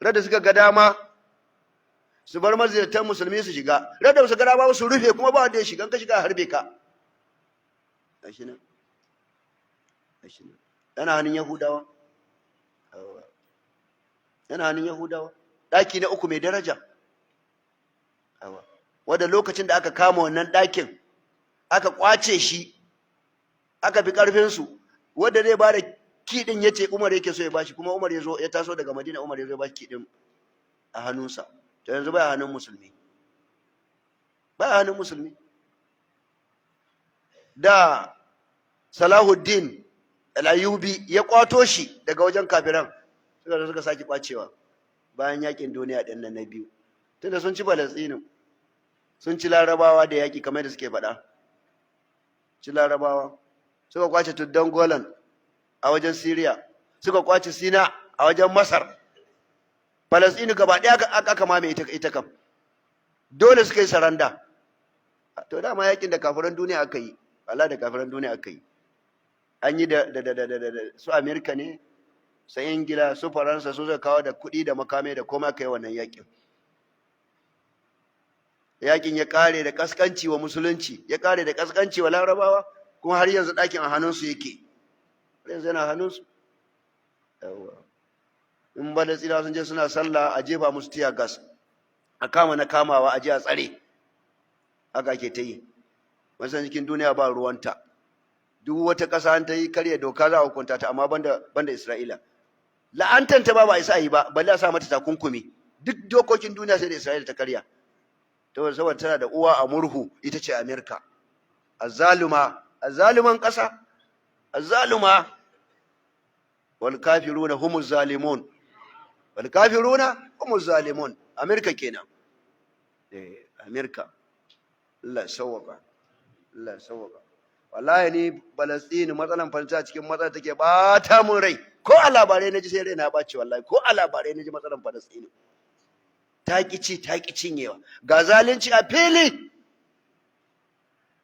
Rada suka ga dama su bar maziyartan musulmi su shiga, rada su ga dama su rufe, kuma ba wanda ya shiga. Ka shiga, harbe ka. Gashi nan, gashi nan, yana hannun Yahudawa, yana hannun Yahudawa. Ɗaki na uku mai daraja, wanda lokacin da aka kama wannan ɗakin, aka kwace shi, aka fi ƙarfinsu, wanda zai ba da key ɗin ya ce Umar yake so ya bashi, kuma Umar ya zo, ya taso daga Madina, Umar ya zo ya bashi key ɗin a hannunsa. To yanzu baya hannun musulmi, baya hannun musulmi. Da Salahuddin Al-Ayyubi ya kwato shi daga wajen kafiran, suka zo suka sake kwacewa bayan yakin duniya ɗin nan na biyu. Tunda sun ci Falastinu, sun ci Larabawa da yaki, kamar da suke faɗa, ci Larabawa, suka kwace tuddan Golan a wajen Syria, suka kwace Sina a wajen Masar. Falastinu gaba ɗaya aka mame ita, ita kam dole suka yi saranda. To dama yakin da kafiran duniya aka yi, Allah, da kafiran duniya aka yi. An yi da su Amerika ne, su Ingila, su Faransa, su suka kawo da kuɗi da makamai da komai aka yi wannan yakin. Yakin ya kare da kaskanci wa musulunci, ya kare da kaskanci wa Larabawa, kuma har yanzu ɗakin a hannunsu yake, har yanzu yana hannunsu. Yawwa, in ba da tsira sun je suna sallah, a jefa musu tear gas, a kama na kamawa, a je a tsare. Haka ake ta yi. Wasan cikin duniya ba ruwanta. Duk wata ƙasa an ta yi karya doka, za a hukunta ta, amma banda Isra'ila. La'antanta ba isa yi ba, balle a sa mata takunkumi. Duk dokokin duniya sai da Isra'ila ta karya to, saboda tana da uwa a murhu, ita ce Amerika, azzaluma, azzaluman ƙasa, azzaluma. Wal kafiruna humuz zalimun, wal kafiruna humuz zalimun. Amerika kenan. Eh, Amerika. Allah ya sauwaka, Allah ya sauwaka. Wallahi ni Palestine, matsalan Palestine cikin matsala take bata mun rai. Ko a labarai na ji sai rai na bace wallahi. Ko a labarai na ji matsalan Palestine ta ki ci, ta ki cinyewa, ga zalunci a fili.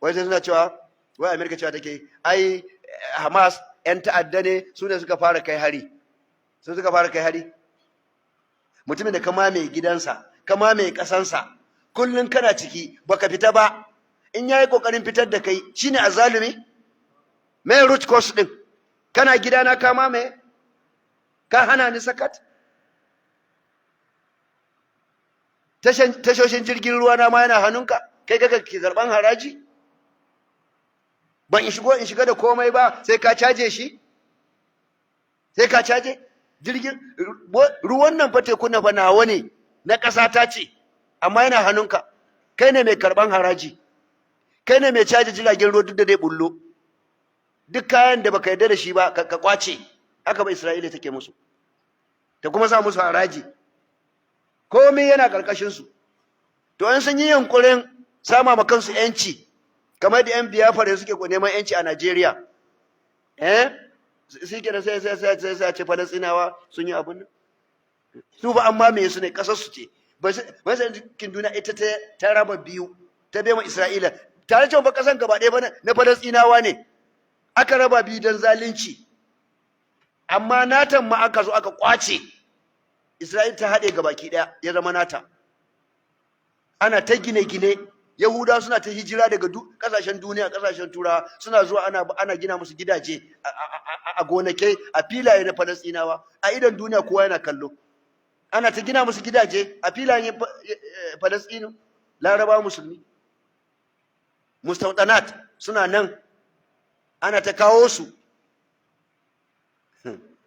Wai sai suna cewa wai Amerika cewa take ai Hamas yan ta'adda ne, su ne suka fara kai hari. Su suka fara kai hari? Mutumin da ka mamaye gidansa, ka mamaye kasansa, kullun kana ciki baka fita ba, in yayi kokarin fitar da kai, shine azalumi? Me root cause din? Kana gidana ka mamaye, ka hana ni sakat, tashoshin jirgin ruwa na ma yana hannunka, kai kaka ke karban haraji. Ban shigo in shiga da komai ba sai ka caje shi, sai ka caje jirgin ruwan nan. Fa tekun nan fa nawa ne, na ƙasa ta ce, amma yana hannunka. Kai ne mai karban haraji, kai ne mai caje jiragen ruwa duk da dai bullo. Duk kayan da baka yarda da shi ba ka kwace. Haka ba Isra'ila take musu, ta kuma sa musu haraji. Komai yana karkashin su. To in sun yi yunkurin sama ma kansu yanci, kamar da yan Biyafara suke neman yanci a Najeriya, eh, shi ke da sai ce Falastinawa sun yi abun nan. Su ba amma me su ne, kasar su ce. Ba sai kin duniya ita ta raba biyu ta bai ma Isra'ila, tare cewa ba kasan gaba ɗaya ba na Falastinawa ne, aka raba biyu don zalunci. Amma natan ma aka zo aka kwace, Isra'il ta haɗe gabaki ɗaya ya zama nata. Ana ta gine-gine, Yahudawa suna ta hijira daga kasashen duniya, kasashen Turawa, suna zuwa ana gina musu gidaje a gonakai, a filaye na Falastinawa, a idon duniya kowa yana kallo. Ana ta gina musu gidaje a filayen Falastinu, Larabawa musulmi. Mustautanat suna nan ana ta kawo su.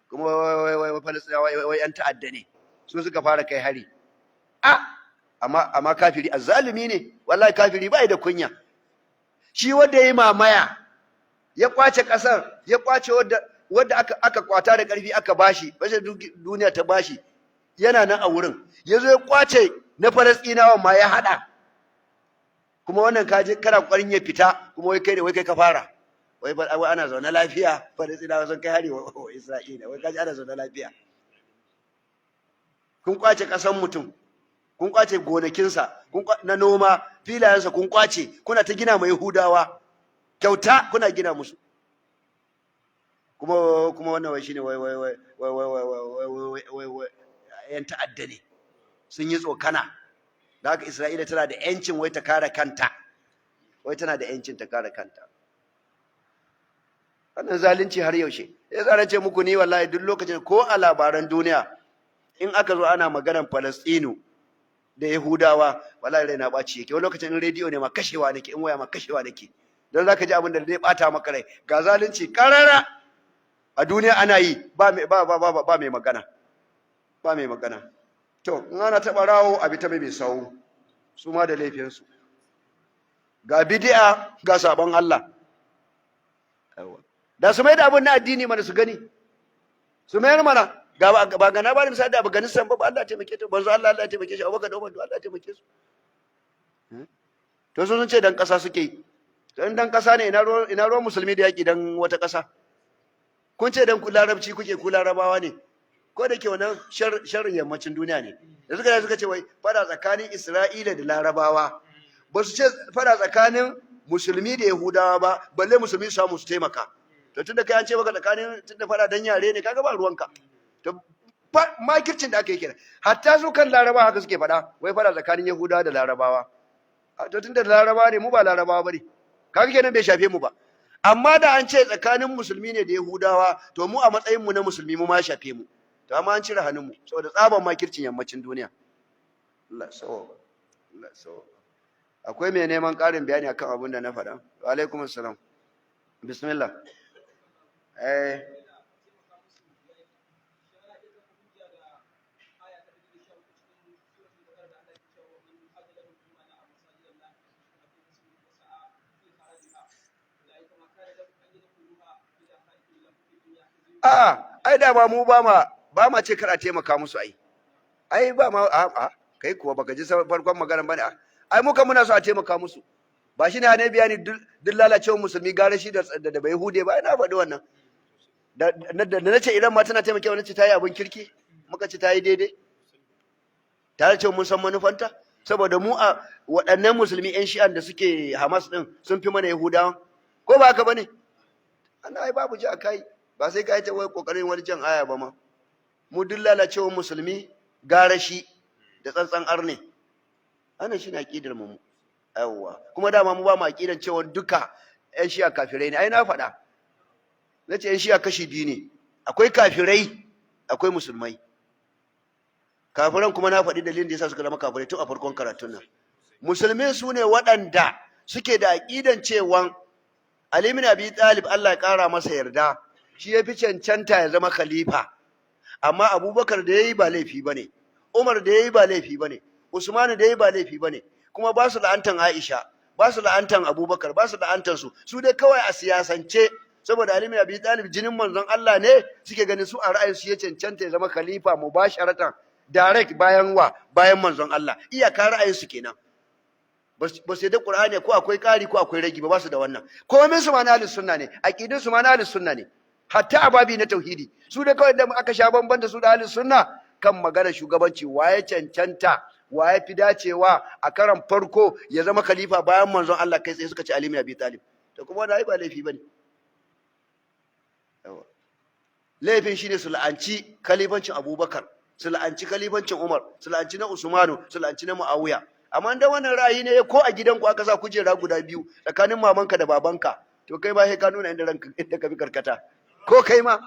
Kuma wai Falastinawa wai yan ta'adda ne, su suka fara kai hari. A amma kafiri azzalumi ne wallahi. Kafiri bai da kunya. Shi wanda yayi mamaya, ya kwace kasar, ya kwace wadda aka kwata da karfi aka bashi, bashi duniya ta bashi, yana nan a wurin, yazo ya kwace na Falastinawa ma ya hada. Kuma wannan kaje kana kokarin ya fita, kuma wai kai ne, wai kai ka fara. Wai ana zaune lafiya, Falastinawa sun kai hari wa Isra'ila. Wai kaje ana zaune lafiya, kun kwace kasan mutum, kun kwace gonakinsa na noma, filayensa kun kwace, kuna ta gina mai Yahudawa kyauta, kuna gina musu. Kuma wannan wai shine wai wai wai wai wai wai wai wai wai wai yan ta'adda ne, sun yi tsokana, da haka Isra'ila tana da yancin wai ta kare kanta, wai tana da yancin ta kare kanta. Wannan zalunci har yaushe? Ya tsara ce muku ni wallahi duk lokacin ko a labaran duniya in aka zo ana maganar Falastinu da Yahudawa, wallahi rai na ɓaci yake. Wani lokacin in rediyo ne ma kashewa nake, in waya ma kashewa nake, don zaka ji abin da zai ɓata maka rai. Ga zalunci karara a duniya ana yi, ba mai ba ba ba ba mai magana, ba mai magana. To in ana taɓa rawo, abi ta mai sawu, su ma da laifinsu. Ga bid'a, ga sabon Allah. Da su mai da abun na addini mana su gani, su mayar mana. Ga ba ga na ba da misali da Afghanistan ba, Allah ya taimake ta, banzo Allah, Allah ya taimake shi, Abubakar da Umar, Allah ya taimake su. To sun ce dan kasa suke yi. To in dan kasa ne, ina ruwan musulmi da yaki dan wata kasa? Kun ce dan ku Larabci kuke, ku Larabawa ne. Ko da ke wannan sharrin yammacin duniya ne da suka ce wai fada tsakanin Isra'ila da Larabawa. Ba su ce fada tsakanin musulmi da Yahudawa ba, balle musulmi su samu su taimaka. To tunda kai an ce maka tsakanin, tunda fada dan yare ne, kaga ba ruwanka. To makircin da aka yi kenan. Hatta su kan Larabawa haka suke fada, wai fada tsakanin Yahudawa da Larabawa. To tunda Laraba ne, mu ba Larabawa bane, kaga kenan bai shafe mu ba. Amma da an ce tsakanin musulmi ne da Yahudawa, to mu a matsayin mu na musulmi, mu ma shafe mu. To amma an cire hannun mu saboda tsaban makircin yammacin duniya. Allah sawa, Allah sawa. Akwai mai neman ƙarin bayani akan abin da na faɗa? Wa alaikum assalam, bismillah. A'a, ai da ba mu ba ma ce kar a taimaka musu. Ai ba ma a kai kuwa baka ji farkon magana bane. Ai muka muna so a taimaka musu. Ba shi ne ne bayani duk lalacewar musulmi gara shi da bai hude ba. Ina faɗi wannan da na ce idan ma tana taimake, wani ce ta yi abin kirki, muka ce ta yi daidai, tare cewa mun san manufanta. Saboda mu a waɗannan musulmi 'yan Shi'an da suke Hamas ɗin sun fi mana Yahudawan, ko ba haka bane? Ana ai babu ji a kai, ba sai ka yi ta wai kokarin wani jan aya ba ma. Mu duk lalacewar musulmi gara shi da tsantsan arne. Wannan shine aqidar mu. Yawwa, kuma dama mu ba mu aqidan cewa duka 'yan Shi'a kafirai ne. Ai na faɗa, nace 'yan Shi'a kashi biyu ne: akwai kafirai, akwai musulmai. Kafiran kuma na faɗi dalilin da yasa suka zama kafirai tun a farkon karatun nan. Musulmin su ne waɗanda suke da aqidan cewa Ali bin Abi Talib, Allah ya ƙara masa yarda, shi ya fi cancanta ya zama khalifa, amma Abubakar da yayi ba laifi bane, Umar da yayi ba laifi bane, Usman da yayi ba laifi bane. Kuma ba su la'antan Aisha, ba su la'antan Abubakar, ba su la'antan su. Su dai kawai a siyasance, saboda Ali bin Abi Talib jinin manzon Allah ne, suke ganin su a ra'ayin su ya cancanta ya zama khalifa mubasharatan, direct bayan wa? Bayan manzon Allah. Iyaka ra'ayin su kenan. Ba su yadda Qur'ani ko akwai ƙari ko akwai ragi ba, ba su da wannan. Komai su ma na ahlus sunna ne, aqidun su ma na ahlus sunna ne, hatta ababi na tauhidi. Su da kawai da aka sha bamban da su da ahlus sunna kan magana shugabanci: waye cancanta, waye fi dacewa a karan farko ya zama khalifa bayan manzon Allah kai tsaye? Suka ce Ali bin Abi Talib. To kuma wannan ai ba laifi bane. Yawa. Laifin shine su la'anci khalifancin Abubakar, su la'anci khalifancin Umar, su la'anci na Usmanu, su la'anci na Muawiya. Amma da wannan ra'ayi ne, ko a gidanku aka sa kujera guda biyu tsakanin mamanka da babanka, to kai ba sai ka nuna inda ranka, inda ka bi karkata, ko kai ma,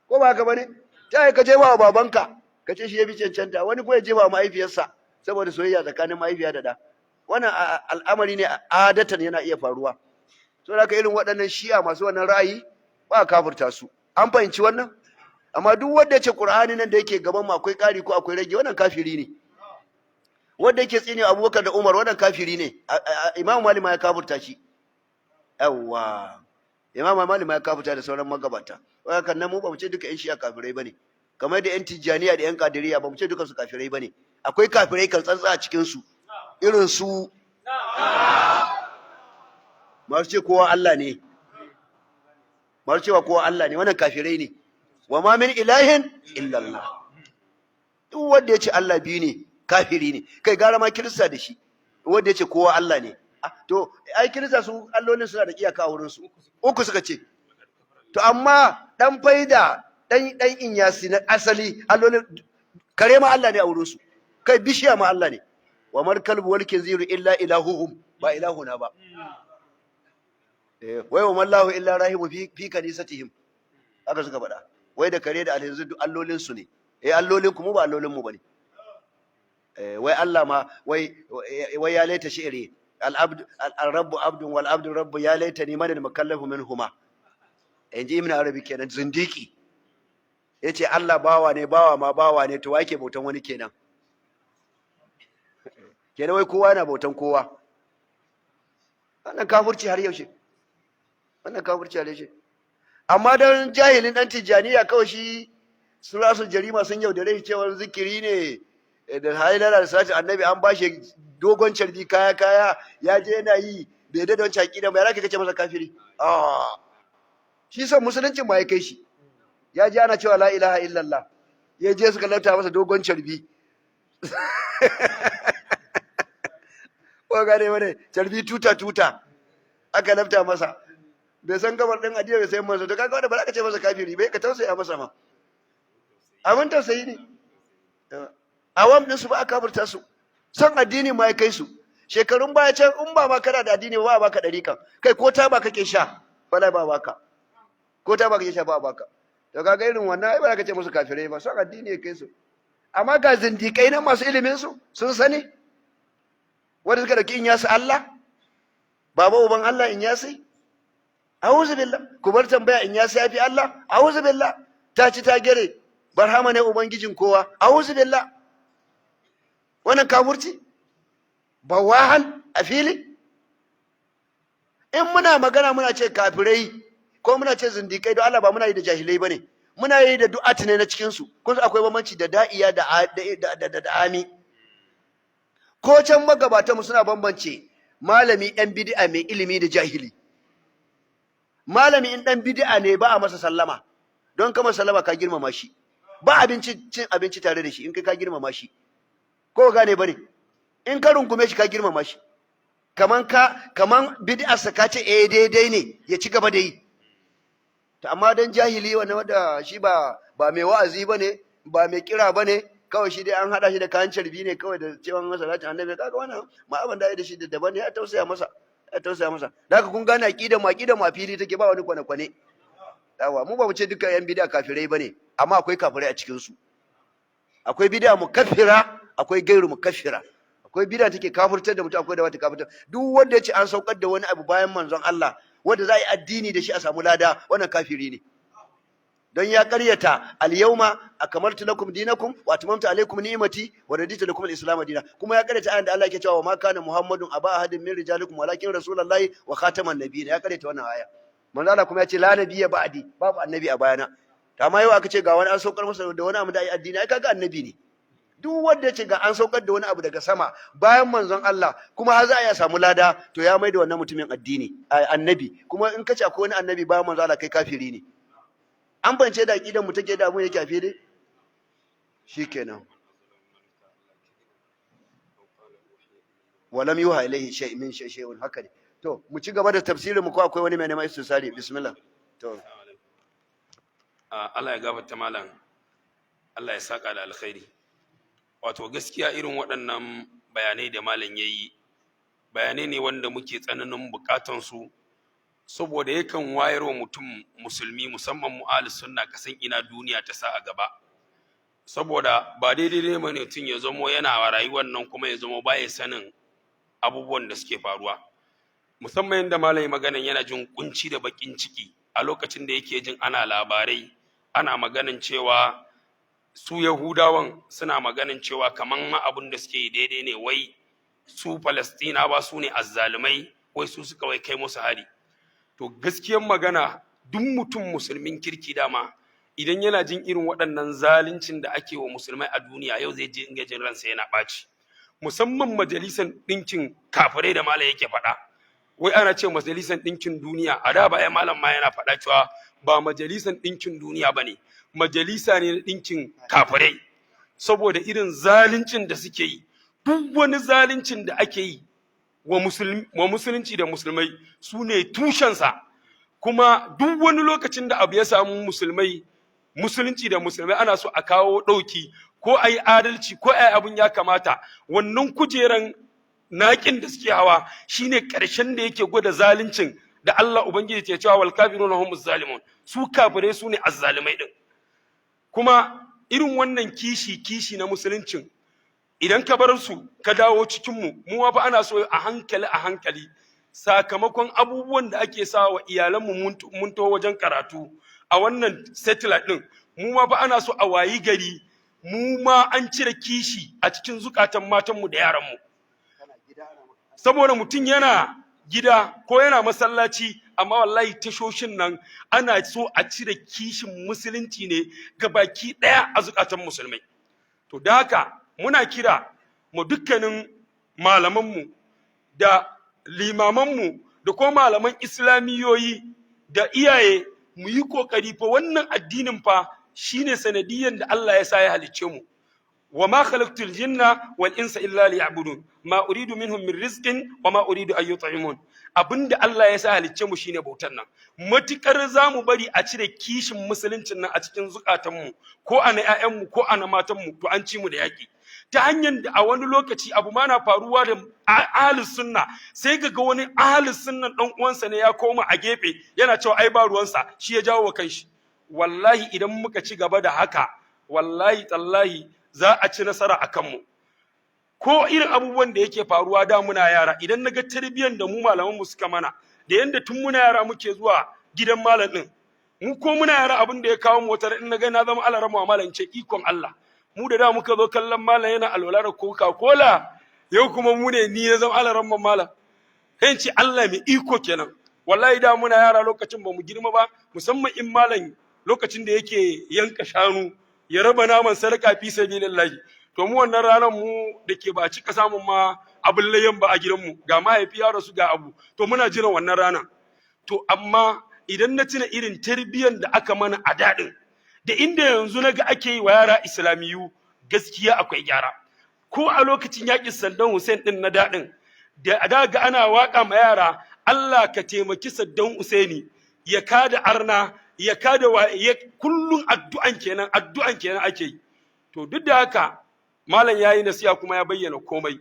ko ba haka bane? Ta yi ka jefa wa babanka, ka ce shi ya fi cancanta, wani ko ya jefa wa mahaifiyarsa saboda soyayya tsakanin mahaifiya da ɗa. Wannan al'amari ne adatan yana iya faruwa. So da irin waɗannan Shi'a masu wannan ra'ayi ba a kafurta su. An fahimci wannan? Amma duk wanda ya ce Qur'ani nan da yake gaban mu akwai ƙari ko akwai rage, wannan kafiri ne. Wanda yake tsine Abubakar da Umar, wannan kafiri ne. Imam Malik ma ya kafurta shi. Yawwa, Imam Malik ma ya kafurta da sauran magabata. Kan nan mu ba mu ce duka 'yan Shi'a kafirai bane, kamar da 'yan Tijjaniya da 'yan Kadiriya ba mu ce duka su kafirai bane. Akwai kafirai kan tsantsa a cikin su, irin su masu ce kowa Allah ne, masu cewa kowa Allah ne, wannan kafirai ne. Wa ma min ilahin illa Allah. Duk wanda ya ce Allah biyu ne, kafiri ne. Kai, gara ma Kirista da shi, wanda ya ce kowa Allah ne. To ai Kirista su allolin suna da iyaka a wurin su, uku suka ce. To amma dan faida, dan Inyasi na asali, allolin kare ma Allah ne a wurin su, kai bishiya ma Allah ne. Wa mal kalbu wal khinziru illa ilahuhum, ba ilahuna ba. Wai wa mallahu illa rahibu fi kanisatihim, haka suka faɗa. Wai da kare da alhinzir duk allolin su ne. Eh, allolin ku, mu ba allolin mu bane. Wai Allah ma wai ya laita shi'ri al abd al rabbu abdun wal abdu rabbu, ya laitani man al mukallafu minhuma, inji Ibn Arabi kenan, zindiki. Yace Allah bawa ne, bawa ma bawa ne, to wa yake bautan wani kenan? Kenan wai kowa yana bautan kowa. Wannan kafirci har yaushe? Wannan kafirci har yaushe? Amma dan jahilin dan Tijjaniya kawai shi surasul jarima sun yaudare shi cewa zikiri ne da hailala da salatu annabi, an bashi dogon carbi, kaya kaya, ya je yana yi, bai da wancan aqida ba, ya zaka kace masa kafiri? Ah, shi san musuluncin ma ya kai shi, ya ji ana cewa la ilaha illallah, ya je suka lafta masa dogon carbi, ko gane wani carbi tuta tuta aka lafta masa, bai san gabar din addini, bai san masa. To kaga wanda ba za ka ce masa kafiri bai, ka tausaya masa ma, abin tausayi ne. Awam din su ba a kafirta su, san addini ma ya kai su. Shekarun baya can, in ba ma kana da addini ba, ba baka ɗarikan. Kai, ko ta ba kake sha, wala ba baka. Ko ta ba kake sha, ba baka. To kaga irin wannan, ai ba za ka ce musu kafirai ba, son addini ya kai su. Amma ga zindiƙai nan masu ilimin su sun sani, wanda suka dauki Inyasi Allah, baba uban Allah Inyasi. A'udhu billah. Ku bar tambaya, Inyasi ya fi Allah? A'udhu billah. Ta ci ta gere, Barhama ne ubangijin kowa. A'udhu billah. Wannan kafurci bawahan a fili. In muna magana muna ce kafirai ko muna ce zindikai, don Allah ba muna yi da jahilai bane, muna yi da du'at ne na cikin su. Kun san akwai bambanci da da'iya da ami. Ko can magabatan mu suna bambance malami ɗan bid'a mai ilimi da jahili. Malami in ɗan bid'a ne, ba a masa sallama, don kama sallama ka girmama shi. Ba abinci, cin abinci tare da shi, in kai ka girmama shi. Ko gane bane? In ka rungume shi, ka girmama shi, kaman ka kaman bid'arsa ka ce eh, daidai ne, ya ci gaba da yi. To amma dan jahili wanda wanda shi ba mai wa'azi bane, ba mai kira bane, kawai shi dai an hada shi da kayan carbi ne kawai da cewa salatin annabi, kaga wannan ma abin da da shi da daban ne, ya tausaya masa, ya tausaya masa. Da haka kun gane aqidar mu, aqidar mu a fili take, ba wani kwane kwane. Yawa, mu ba mu ce dukkan yan bid'a kafirai bane, amma akwai kafirai a cikin su. Akwai bid'a mukaffira, akwai gairu mukaffira. Akwai bid'a take kafirtar da mutum, akwai da wata kafirtar. Duk wanda ya ce an saukar da wani abu bayan manzon Allah wanda za a yi addini da shi a samu lada, wannan kafiri ne, don ya karyata al-yawma akmaltu lakum dinakum wa atmamtu alaykum ni'mati wa raditu lakum al-islam dinan. Kuma ya karyata ayan da Allah yake cewa wa ma kana Muhammadun aba ahadin min rijalikum walakin rasulullahi wa khataman nabiyyin. Ya karyata wannan aya. Manzo Allah kuma ya ce la nabiyya ba'di, babu annabi a bayana. To amma yau aka ce ga wani an saukar masa da wani abu da ayi addini, ai kaga annabi ne. Duk wanda ya ce ga an saukar da wani abu daga sama bayan manzon Allah kuma har za a iya samu lada, to ya mai da wannan mutumin addini annabi. Kuma in ka ce akwai wani annabi bayan manzon Allah, kai kafiri ne. An bance da aqidan mu take da abun yake a fili. Shikenan. Walam yuha ilaihi shay min shay'un. Haka ne. To mu ci gaba da tafsirin mu, ko akwai wani mai neman istisari? Bismillah. To. Allah ya gafarta malam, Allah ya saka da alkhairi. Wato gaskiya irin waɗannan bayanai da malam ya yi, bayanai ne wanda muke tsananin bukatan su, saboda yakan wayar wa mutum musulmi, musamman mu ahli sunna, kasan ina duniya ta sa a gaba. Saboda ba daidai ne mutum ya zamo yana rayuwar nan kuma ya zamo baya sanin abubuwan da suke faruwa, musamman yadda malam maganan yana jin kunci da bakin ciki a lokacin da yake jin ana labarai, ana maganan cewa su Yahudawan suna maganan cewa kaman ma abin da suke yi daidai ne, wai su Falastinawa su ne azzalumai, wai su suka wai kai musu hari. To gaskiyar magana, duk mutum musulmin kirki dama idan yana jin irin waɗannan zaluncin da ake wa musulmai a duniya yau, zai je jin ransa yana ɓaci, musamman Majalisar Ɗinkin Kafirai da malam yake faɗa. Wai ana ce Majalisar Ɗinkin Duniya, a da baya malam ma yana faɗa cewa ba Majalisar Ɗinkin Duniya ba ne, majalisa ne na ɗinkin kafirai, saboda irin zaluncin da suke yi. Duk wani zaluncin da ake yi wa musulunci da musulmai, su ne tushensa. Kuma duk wani lokacin da abu ya samu musulmai, musulunci da musulmai, ana so a kawo ɗauki ko a yi adalci ko a yi abin ya kamata, wannan kujeran naƙin da suke hawa shine ƙarshen da yake gwada zaluncin da Allah Ubangiji ke cewa wal kafiruna humuz zalimun. Su kafirai su ne azzalimai din. Kuma irin wannan kishi kishi na musuluncin, idan ka bar su ka dawo cikin mu, mu fa ana so a hankali a hankali, sakamakon abubuwan da ake sa wa iyalanmu mun to wajen karatu a wannan satellite din, mu ma fa ana so a wayi gari mu ma an cire kishi a cikin zukatan matanmu da yaranmu. Saboda mutum yana gida ko yana masallaci, amma wallahi tashoshin nan ana so a cire kishin musulunci ne ga baki ɗaya a zukatan musulmai. To da haka muna kira mu dukkanin malamanmu da limamanmu da kuma malaman islamiyoyi da iyaye, mu yi kokari fa. Wannan addinin fa shine sanadiyan da Allah ya sa ya halicce mu. Wa ma khalaqtul jinna wal insa illa liya'budun, ma uridu minhum min rizqin wa ma uridu an yut'imun. Abinda Allah ya sa halicce mu shine bautan nan. Matukar zamu bari a cire kishin musuluncin nan a cikin zukatanmu, ko a na ƴaƴanmu ko a na matanmu, to an ci mu da yaki. Ta hanyar da a wani lokaci abu ma na faruwa da ahlus sunna, sai ga wani ahlus sunnan dan uwansa ne ya koma a gefe yana cewa ai ba ruwansa, shi ya jawo wa kanshi. Wallahi idan muka ci gaba da haka, wallahi tallahi za a ci nasara a kanmu. Ko irin abubuwan da yake faruwa da muna yara, idan naga tarbiyyar da mu malaman mu suka mana, da yanda tun muna yara muke zuwa gidan malam din mu, ko muna yara abin da ya kawo mu, wata in naga na zama alarama malam, ce ikon Allah, mu da da muka zo kallon malam yana alwala da Coca Cola, yau kuma mu ne ni na zama alaramman malam, sai ce Allah mai iko kenan. Wallahi da muna yara, lokacin ba mu girma ba, musamman in malam lokacin da yake yanka shanu ya raba naman sadaka fi sabilillahi, to mu wannan ranar mu da ke ba cika samun ma abin layyan ba a gidanmu, ga mahaifi ya rasu, ga abu, to muna jiran wannan ranar. To amma idan na tuna irin tarbiyyar da aka mana a daɗin da inda yanzu na ga ake yi wa yara islamiyu, gaskiya akwai gyara. Ko a lokacin yaƙin Saddam Hussein ɗin na daɗin da da ga ana waƙa ma yara, "Allah ka taimaki Saddam Husaini ya kada arna, ya kada wa ya", kullun addu'an kenan, addu'an kenan ake yi. To duk da haka malam yayi nasiha kuma ya bayyana komai.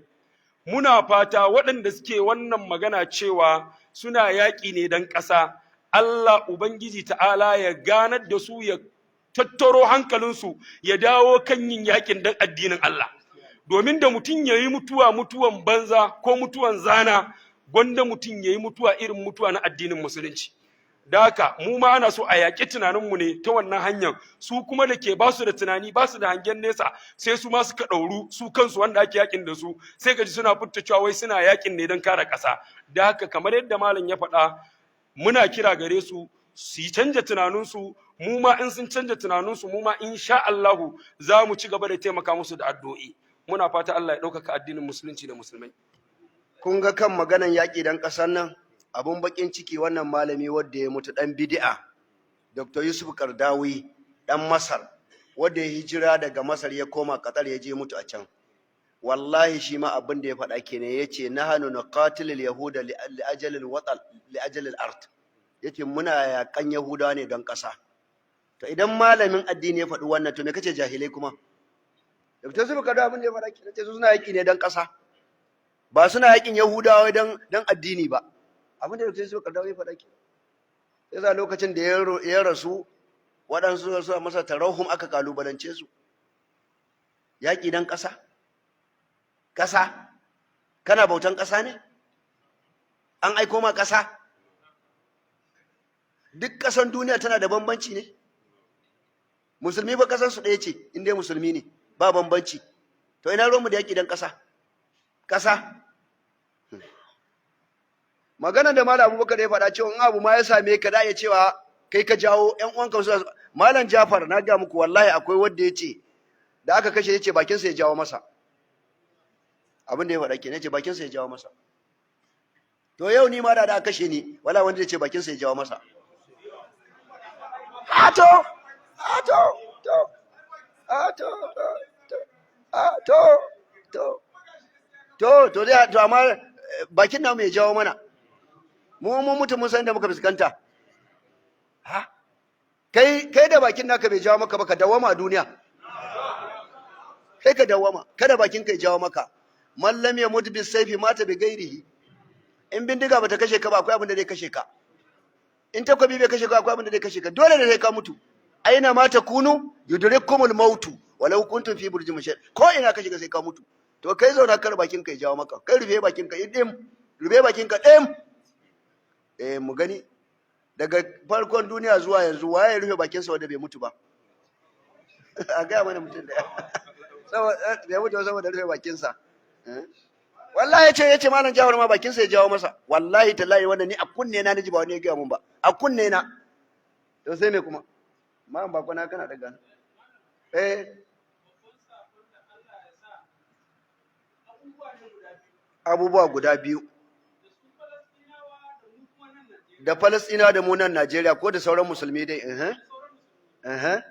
Muna fata waɗanda suke wannan magana cewa suna yaƙi ne don ƙasa, Allah Ubangiji ta'ala ya ganar da su, ya tattaro hankalinsu, ya dawo kan yin yaƙin don addinin Allah, domin da mutum ya yi mutuwa mutuwan banza ko mutuwan zana, gwanda mutum ya yi mutuwa irin mutuwa na addinin Musulunci. Da haka mu ma ana so a yaƙi tunaninmu ne ta wannan hanyar. Su kuma da ke ba su da tunani, ba su da hangen nesa, sai su ma suka ɗauru su kansu wanda ake yaƙin da su, sai ka ji suna furta cewa wai suna yaƙin ne don kare ƙasa. Da haka kamar yadda malam ya faɗa, muna kira gare su su yi canja tunaninsu. Mu ma in sun canja tunaninsu, mu ma insha Allahu za mu ci gaba da taimaka musu da addu'o'i. Muna fata Allah ya ɗaukaka addinin Musulunci da Musulmai. Kun ga kan maganan yaƙi dan ƙasar nan, abun bakin ciki, wannan malami wanda ya mutu, dan bid'a, Dr. Yusuf Kardawi, dan Masar, wanda ya hijira daga Masar ya koma Qatar, ya je mutu a can, wallahi shi ma abin da ya faɗa kenan. Yace nahanu nuqatilul yahuda li ajalil watan, li ajalil ard. Yace muna yakan Yahudawa ne don ƙasa. To idan malamin addini ya faɗi wannan, to me kace jahilai kuma? Dr. Yusuf Kardawi abin da ya faɗa kenan, ce su suna yaƙi ne don ƙasa, ba suna yaƙin Yahudawa don addini ba. Abin da Dr. Yusuf Kardawi ya faɗa kenan. Yasa lokacin da ya rasu, waɗansu su masa tarahum, aka kalubalance su, yaƙi don ƙasa? Ƙasa? Kana bautan ƙasa ne? An aiko ma ƙasa? Duk ƙasan duniya tana da bambanci ne? Musulmi ba ƙasar su ɗaya ce, in dai musulmi ne ba bambanci. To ina ruwanmu da yaƙi don ƙasa? Ƙasa? Maganar da Malam Abubakar ya faɗa cewa in abu ma ya same ka, da iya cewa kai ka jawo, ƴan uwanka su. Malam Jafar, na ga muku, wallahi akwai wanda ya ce da aka kashe, ya ce bakinsa ya jawo masa. Abin da ya faɗa kenan, ya ce bakinsa ya jawo masa. To yau ni ma da aka kashe ni, wala wanda ya ce bakinsa ya jawo masa. A to a to to a to to a to to to to dai to, amma bakin namu ya jawo mana. Mu mun mutu, mun san da muka fuskanta. Ha, kai kai da bakin naka bai jawo maka ba, ka dawama a duniya. Kai ka dawama, kada bakin ka ya jawo maka. Man lam yamut bis sayfi mata bi ghairihi. In bindiga bata kashe ka ba, akwai abin da zai kashe ka. In takobi bai kashe ka, akwai abin da zai kashe ka. Dole ne sai ka mutu. Aina ma takunu yudrikkumul mautu walau kuntum fi burjin mushayyad. Ko ina ka shiga sai ka mutu. To kai zauna, kar bakin ka ya jawo maka. Kai rufe bakin ka dim, rufe bakin ka dim. Eh, mu gani daga farkon duniya zuwa yanzu, waye rufe bakin sa wanda bai mutu ba? A gaya mana mutum da saboda bai mutu ba, saboda rufe bakin sa. Wallahi yace Malam Jafar ma bakin sa ya jawo masa. Wallahi tallahi wannan ni a kunne na naji, ba wani ya gaya mun ba, a kunne na. To sai me kuma? Malam Bako, na kana daga eh abubuwa guda biyu, da Falasɗinawa da mu nan Najeriya ko da sauran musulmi dai, eh eh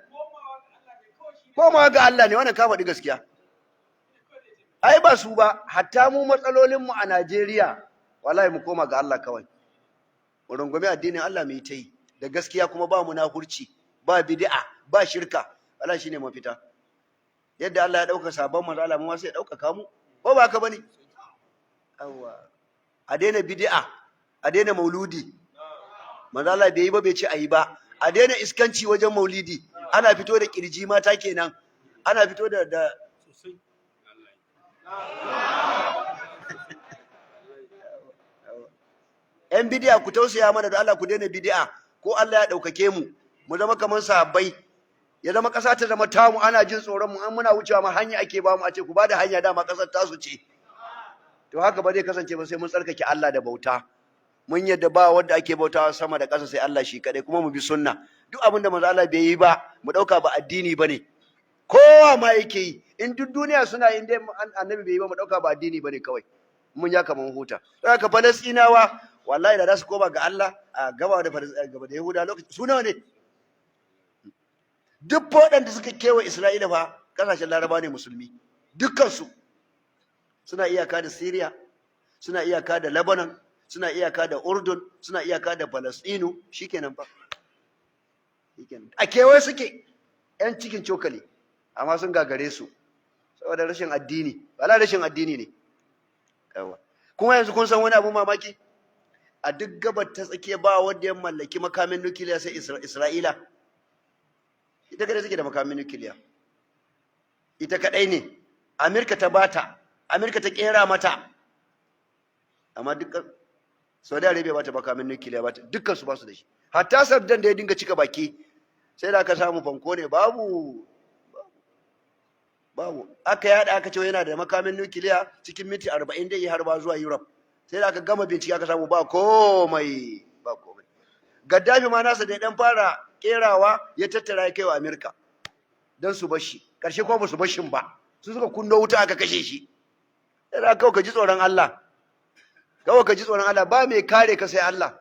komawa ga Allah ne wannan. Ka faɗi gaskiya. Ai ba su ba, hatta mu matsalolin mu a Najeriya, wallahi mu koma ga Allah kawai, mu rungumi addinin Allah, mu yi ta yi da gaskiya, kuma ba munafurci, ba bid'a, ba shirka. Wallahi shine mafita. Yadda Allah ya ɗauka sabon manzo Allah, mu ma sai ya ɗaukaka mu, ko ba haka bane? Yawwa, a daina bid'a, a daina mauludi. Manzo Allah bai yi ba, bai ce ayi ba. A daina iskanci wajen maulidi, ana fito da kirji, mata kenan, ana fito da Sosai. Yan bidi'a, ku tausaya mana da Allah, ku daina bidi'a, ko Allah ya ɗaukake mu, mu zama kamar sahabbai, ya zama ƙasa ta zama tamu, ana jin tsoron mu, an muna wucewa ma hanya ake ba mu, a ce ku ba da hanya, dama ƙasar tasu ce. To haka ba zai kasance ba sai mun tsarkake Allah da bauta, mun yadda ba wanda ake bautawa sama da ƙasa sai Allah shi kadai, kuma mu bi sunna. Duk abin da manzo Allah bai yi ba, mu ɗauka ba addini bane. Kowa ma yake yi, in duk duniya suna yin dai annabi bai yi ba, mu ɗauka ba addini bane kawai. Mun ya kaman huta. Don haka Falastinawa, wallahi da za su koma ga Allah a gaba da gaba da Yahuda lokaci su nawa ne? Duk waɗanda suka kewa Isra'ila fa kasashen Laraba ne musulmi, dukkansu suna iyaka da Syria, suna iyaka da Lebanon, suna iyaka da Urdun, suna iyaka da Palestinu. Shikenan fa, shikenan, a kewaye suke, yan cikin cokali, amma sun gagare su saboda rashin addini. Wala rashin addini ne. Yawa, kuma yanzu kun san wani abu mamaki? A duk gabar ta tsakiya ba wanda ya mallaki makamin nukiliya sai Isra'ila. Ita kadai take da makamin nukiliya, ita kadai ne. Amerika ta bata, Amerika ta kera mata, amma duk Saudi Arabia bata makamin nukiliya bata, dukkan su ba su da shi. Hatta Saddam da ya dinga cika baki, sai da aka samu fanko ne, babu babu. Aka yada, aka ce yana da makamin nukiliya, cikin minti 40 da yi harba zuwa Europe. Sai da aka gama bincike aka samu ba komai, ba komai. Gaddafi ma nasa da ya dan fara kerawa ya tattara ya kai wa Amerika don su bashi. Karshe kuma ba su bashin ba, su suka kunno wuta aka kashe shi. Sai da kawai ka ji tsoron Allah, kawai ka ji tsoron Allah, ba mai kare ka sai Allah.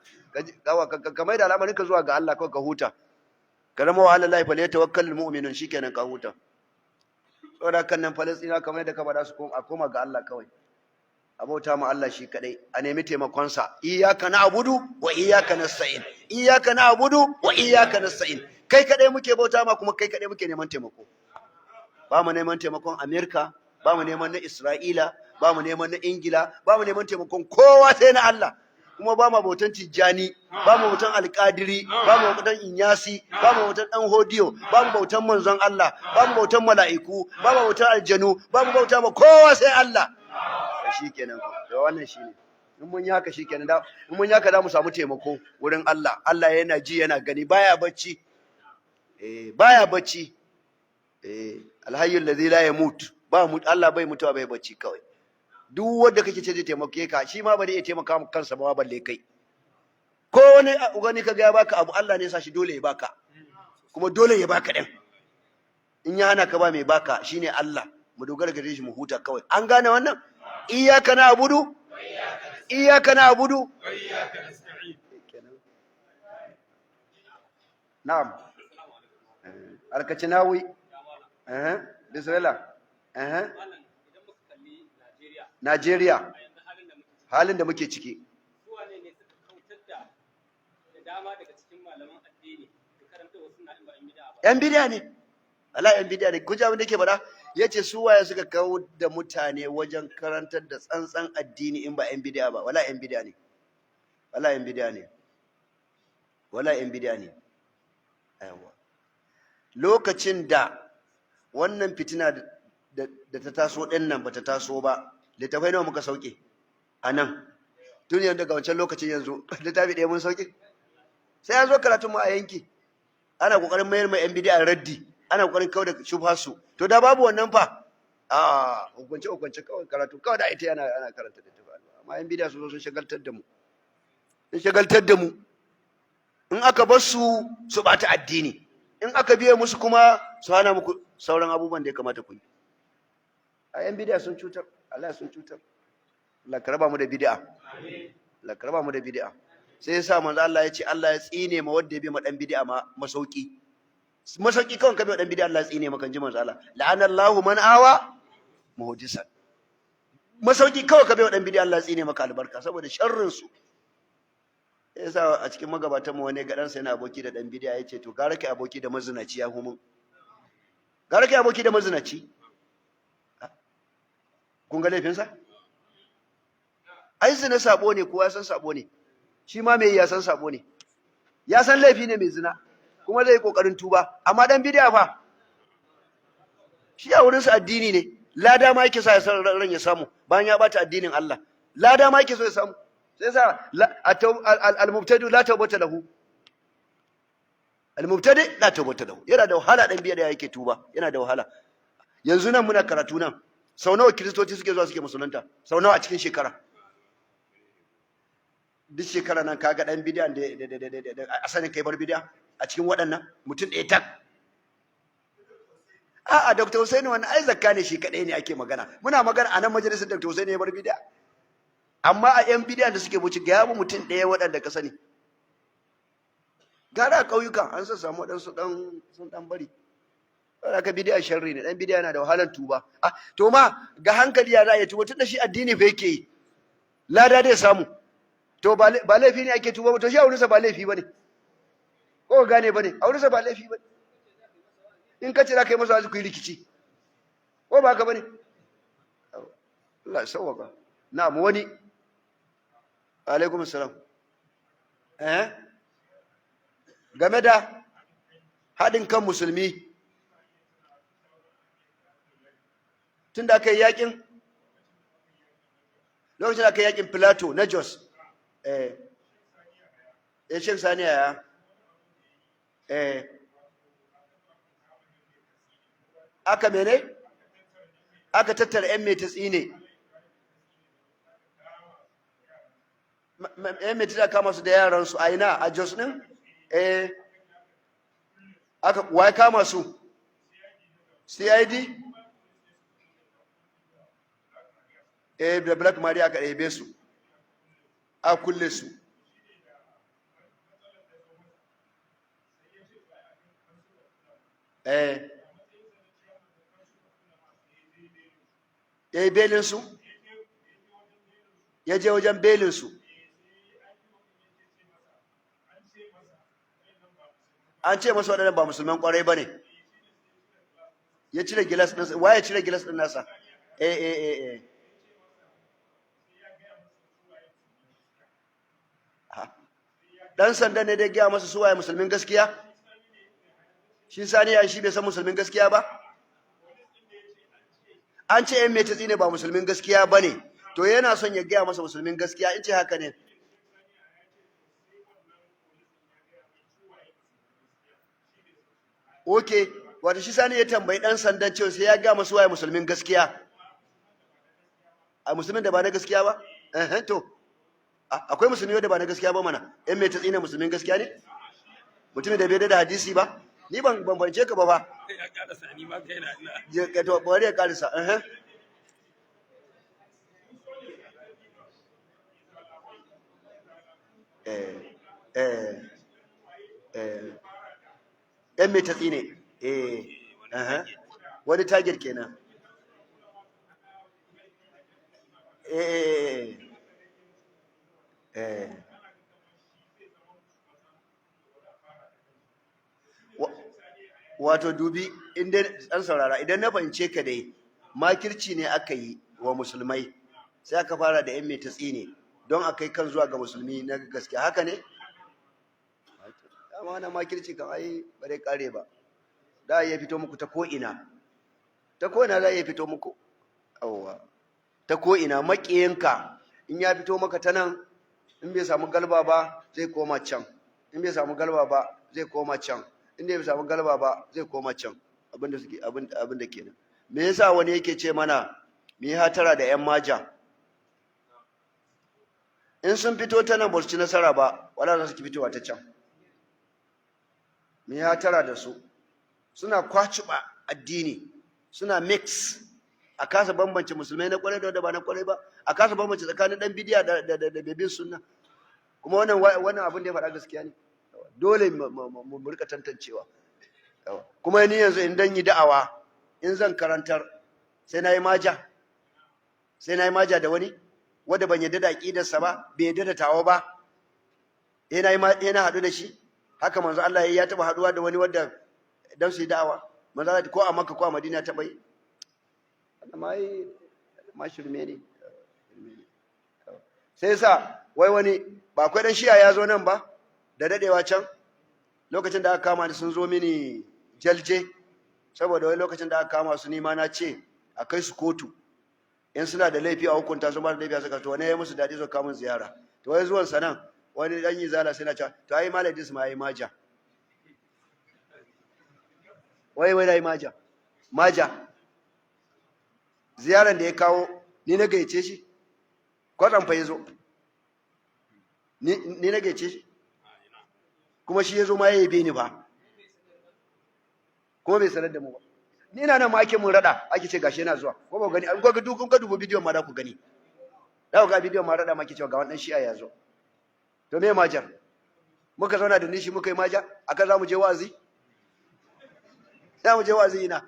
Ka mai da al'amarin ka zuwa ga Allah kawai, ka huta. Ka zama wa Allah fa tawakkalul mu'minun, shikenan ka huta. Saboda kan nan Falastina, kamar yadda ka faɗa, su a koma ga Allah kawai, a bauta ma Allah shi kadai, a nemi taimakonsa. Iyyaka na'budu wa iyyaka nasta'in, iyyaka na'budu wa iyyaka nasta'in. Kai kadai muke bauta ma, kuma kai kadai muke neman taimako. Ba mu neman taimakon Amerika, ba mu neman na Isra'ila, ba mu neman na Ingila, ba mu neman taimakon kowa sai na Allah. Kuma ba mu bautan Tijjani, ba mu bautan Alƙadiri, ba mu bautan Inyasi, ba mu bautan Dan Hodiyo, ba mu bautan manzon Allah, ba mu bautan mala'iku, ba mu bautan aljanu, ba mu bauta ma kowa sai Allah. Shikenan, to wannan shine. In mun yi haka shikenan, da in mun yi haka da mu samu taimako wurin Allah. Allah yana ji, yana gani, baya bacci, eh, baya bacci, eh, alhayyul ladhi la yamut. Ba mu Allah bai mutuwa, bai bacci. Kawai duk wanda kake ce zai taimake ka, shi ma ba zai iya taimaka maka kansa ba, balle kai. Ko wani wani kaga ya baka abu, Allah ne ya sa shi dole ya baka, kuma dole ya baka din. In ya hana ka, ba mai baka, shine Allah. Mu dogara gare shi mu huta kawai. An gane wannan? Iyyaka na'budu, iyyaka na'budu. Na'am, Alkacinawi, eh, bismillah, eh. Najeriya, halin da muke ciki. Su wane ne suka kautar da dama daga cikin malaman addini da karanta wasu na in ba in bid'a ba? Yan bidiya ne, Allah, yan bidiya ne. Kun ji abin da yake faɗa? Yace su waye suka kawo da mutane wajen karantar da tsantsan addini in ba yan bidiya ba? Wala yan bidiya ne, wala yan bidiya ne, wala yan bidiya ne. Yawa, lokacin da wannan fitina da ta taso ɗin nan ba ta taso ba, littafai nawa muka sauke a nan? Tun yanzu daga wancan lokacin yanzu littafi ɗaya mun sauke? Sai ya zo karatun mu a yanki, ana kokarin mayar mai yan bidi'a raddi, ana kokarin kawai da shubha su. To da babu wannan fa, a hukunce hukunce kawai, karatu kawai da ita yana ana karanta da tafi. Amma yan bidi'a su zo sun shagaltar da mu, sun shagaltar da mu. In aka bar su, su bata addini. In aka biye musu kuma, su hana muku sauran abubuwan da ya kamata ku yi. A yan bidi'a sun cutar, Allah, sun cutar. Allah ka raba mu da bid'a, Allah ka raba mu da bid'a. Sai yasa manzo Allah ya ce Allah ya tsine ma wanda ya bi ma dan bid'a ma masauki. Masauki kawai ka bi ma dan bid'a, Allah ya tsine maka, ji manzo Allah. La'ana Allahu man awa muhdisan. Masauki kawai ka bi ma dan bid'a, Allah ya tsine maka albarka saboda sharrin su. Yasa a cikin magabatan mu wani ga dan sa yana aboki da dan bid'a, yace to gara kai aboki da mazinaci ya humun, gara kai aboki da mazinaci. Kun ga laifinsa? Ai zina sabo ne, kowa ya san sabo ne. Shi ma mai ya san sabo ne, ya san laifi ne mai zina, kuma zai yi kokarin tuba. Amma dan bidiya fa, shi a wurinsa addini ne, lada ma yake sa ya san ran ya samu bayan ya bata addinin Allah, lada ma yake so ya samu. Sai sa al-mubtadi la tawbata lahu, al-mubtadi la tawbata lahu. Yana da wahala dan bidiya yake tuba, yana da wahala. Yanzu nan muna karatu nan, sau nawa kiristoci suke zuwa suke musulunta? Sau nawa a cikin shekara? Duk shekara nan kaga dan bidiya da asalin kai bar bidiya a cikin waɗannan mutum ɗaya tak. A'a, Dr. Hussaini wannan ai zakka ne, shi kadai ne ake magana. Muna magana a nan majalisar Dr. Hussaini ya bar bidiya. Amma a yan bidiya da suke buci, ga yabu mutum ɗaya waɗanda ka sani. Gara a ƙauyuka an san samu waɗansu ɗan sun ɗan bari. Saboda bidiya sharri ne, dan bidiya yana da wahalar tuba. Ah, to ma ga hankali ya za a yi tuba, tunda shi addini fa yake yi, lada dai samu. To ba laifi ne ake tuba ba, to shi a wurinsa ba laifi ba ne. Ko gane ba ne, a wurinsa ba laifi ba ne. In ka ce za ka yi masa wasu, ku yi rikici, ko ba haka ba ne? Allah ya sauwaka. Na'am, wani. Alaikum salam. Eh, game da haɗin kan musulmi, tun da aka yi yakin, lokacin da aka yi yakin Filato na Jos, eh eh, Sheikh Sani ya aka mene, aka tattara yan mai tsine, yan mai tsine kama su da yaran su a ina, a Jos din? Eh, aka waye kama su? CID, eh, da Black Maria aka ɗebe su a kulle su. Eh, ya yi belinsu, ya je wajen belinsu. An ce masa waɗannan ba musulman ƙwarai ba ne. Ya cire gilas ɗinsa. Wa ya cire gilas ɗin nasa? Eh eh eh eh. Dan sanda ne da ya gaya masa su waye musulmin gaskiya? Shi Sani ya shi bai san musulmin gaskiya ba? An ce yan mai ne ba musulmin gaskiya ba ne, to yana son ya gaya masa musulmin gaskiya. In ce haka ne, ok, wato shi Sani ya tambayi dan sandan cewa sai ya gaya masa waye musulmin gaskiya, a musulmin da ba na gaskiya ba. Eh, to akwai musulmi wanda ba na gaskiya ba mana. Yan mai tsine musulmin gaskiya ne? Mutumin da bai da hadisi ba? Ni ban bambance ka ba fa. Ya karasa, ni ma kai na ina. Je ka to, bari ya karasa. Eh eh eh eh, yan mai tsine, eh eh, wani target kenan. Eh eh, wato dubi inda an saurara, idan na fahimce ka dai, makirci ne aka yi wa musulmai, sai aka fara da yan mai tatsi ne don a kai kan zuwa ga musulmi na gaskiya. Haka ne? Amma wannan makirci kan ai ba dai kare ba, da a iya fito muku ta ko'ina, ta ko'ina za a iya fito muku. Yawwa, ta ko'ina maƙiyinka in ya fito maka ta nan, in bai samu galba ba zai koma can, in bai samu galba ba zai koma can, in bai samu galba ba zai koma can. Abinda suke, abinda kenan. Me yasa wani yake ce mana mu yi hatara da yan maja? In sun fito ta nan ba su ci nasara ba, wala za su ki fitowa ta can. Mu yi hatara da su, suna kwaciba addini, suna mix, a kasa bambance musulmai na kwarai da wanda ba na kwarai ba, a kasa bambance tsakanin dan bidiya da bebin sunna. Kuma wannan abin da ya faɗa gaskiya ne, dole mu rika tantancewa. Kuma ni yanzu in dan yi da'awa, in zan karantar, sai na yi maja, sai na yi maja da wani wanda ban yadda da aqidarsa ba, bai yadda da tawa ba, eh na yi na haɗu da shi. Haka manzo Allah ya taɓa haɗuwa da wani wanda dan su yi da'awa. Manzo Allah ko a Makka ko a Madina ya taɓa yi. Amma ai Ma shirme ne. Sai sa wai wani ba akwai dan Shi'a ya zo nan ba da dadewa can, lokacin da aka kama ni sun zo mini jalje, saboda wai lokacin da aka kama su ni ma na ce a kai su kotu, in suna da laifi a hukunta su, ba da laifi a saka. To wani ya musu daɗi zo kamun ziyara. To wai zuwan sanan wani dan yi zala sai na cewa to ai Malam Idris ma yayi maja, wai wai dai maja maja. Ziyaran da ya kawo ni na gayyace shi, kwatsam fa ya zo, ni na gayyace shi, kuma shi ya zo ma ya yabe ni ba, kuma bai sanar da mu ba. Ni ina nan ma ake mun rada, ake ce gashi yana zuwa. Ko ba gani an ga duk ka dubo bidiyon ma da ku gani, da ku ga bidiyon ma rada ma ake cewa ga wannan Shi'a ya zo. To me majar? Muka zauna da nishi muka yi maja akan za mu je wa'azi, za mu je wa'azi ina?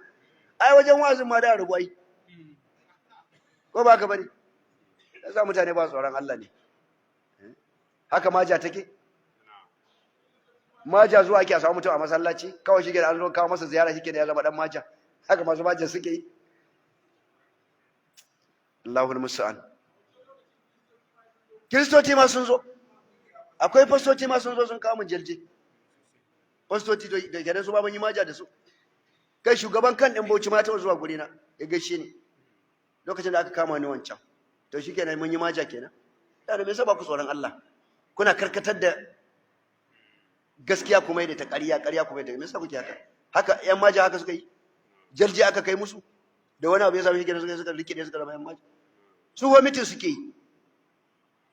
Ai wajen wa'azin ma da rubu ai, ko ba ka bane? Yasa mutane ba tsoron Allah ne. Haka maja take? Maja zuwa ake a samu mutum a masallaci kawai, shi ke an zo kawo masa ziyara, shi ke ya zama dan maja. Haka masu maja suke yi? Allahul musta'an. Kiristoci ma sun zo, akwai fastoci ma sun zo sun kawo mun jalje, fastoci da kenan su ba mun yi maja da su. Kai, shugaban kan ɗin Bauchi ma ta zuwa gurina ya gaishe ni lokacin da aka kama ni wancan. To shikenan mun yi maja kenan. Da me yasa ba ku tsoron Allah? Kuna karkatar da gaskiya kuma da ta ƙarya, ƙarya kuma da, me yasa kuke haka? Haka yan maja haka suka yi? Jalji aka kai musu da wani abu ya sami, shikenan suka rikide suka zama yan maja. Su wa meeting suke yi,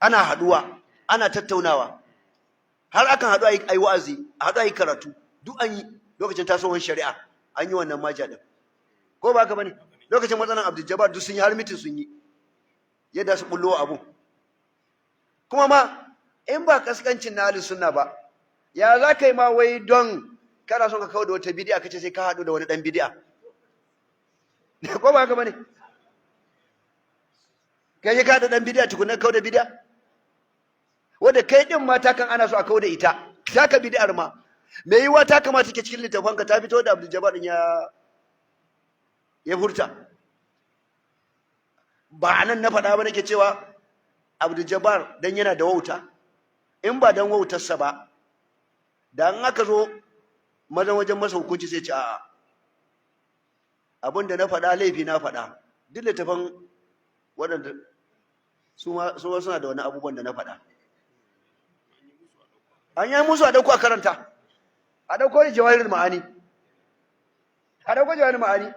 ana haduwa, ana tattaunawa, har akan haɗu a yi wa'azi, a haɗu a yi karatu. Duk an yi lokacin tasowar shari'a, an yi wannan maja din, ko ba haka bane? Lokacin matsalan Abdul Jabbar duk sun yi, har meeting sun yi yadda su bullo abu. Kuma ma in ba kaskancin na ahlus sunna ba, ya za ka yi ma wai don kana son ka kawo da wata bidi'a kace sai ka haɗu da wani ɗan bidi'a? Ko ba haka bane? Kai ka haɗu ɗan bidi'a tukunna kawo da bidi'a, wanda kai ɗin ma ta kan ana so a kawo da ita taka bidi'ar ma, mai yiwuwa ta kamata ke cikin littafanka ta fito da Abdul Jabbar ya furta. Ba a nan na faɗa ba nake cewa Abdul Jabbar dan yana da wauta, in ba dan wautarsa ba da an aka zo mazan wajen masa hukunci sai ce a'a, abin da na faɗa laifi na faɗa, duk littafan waɗanda su ma suna da wani abubuwan da na faɗa. An yi musu a ɗauko a karanta, a ɗauko da Jawahirul Ma'ani, a ɗauko Jawahirul Ma'ani.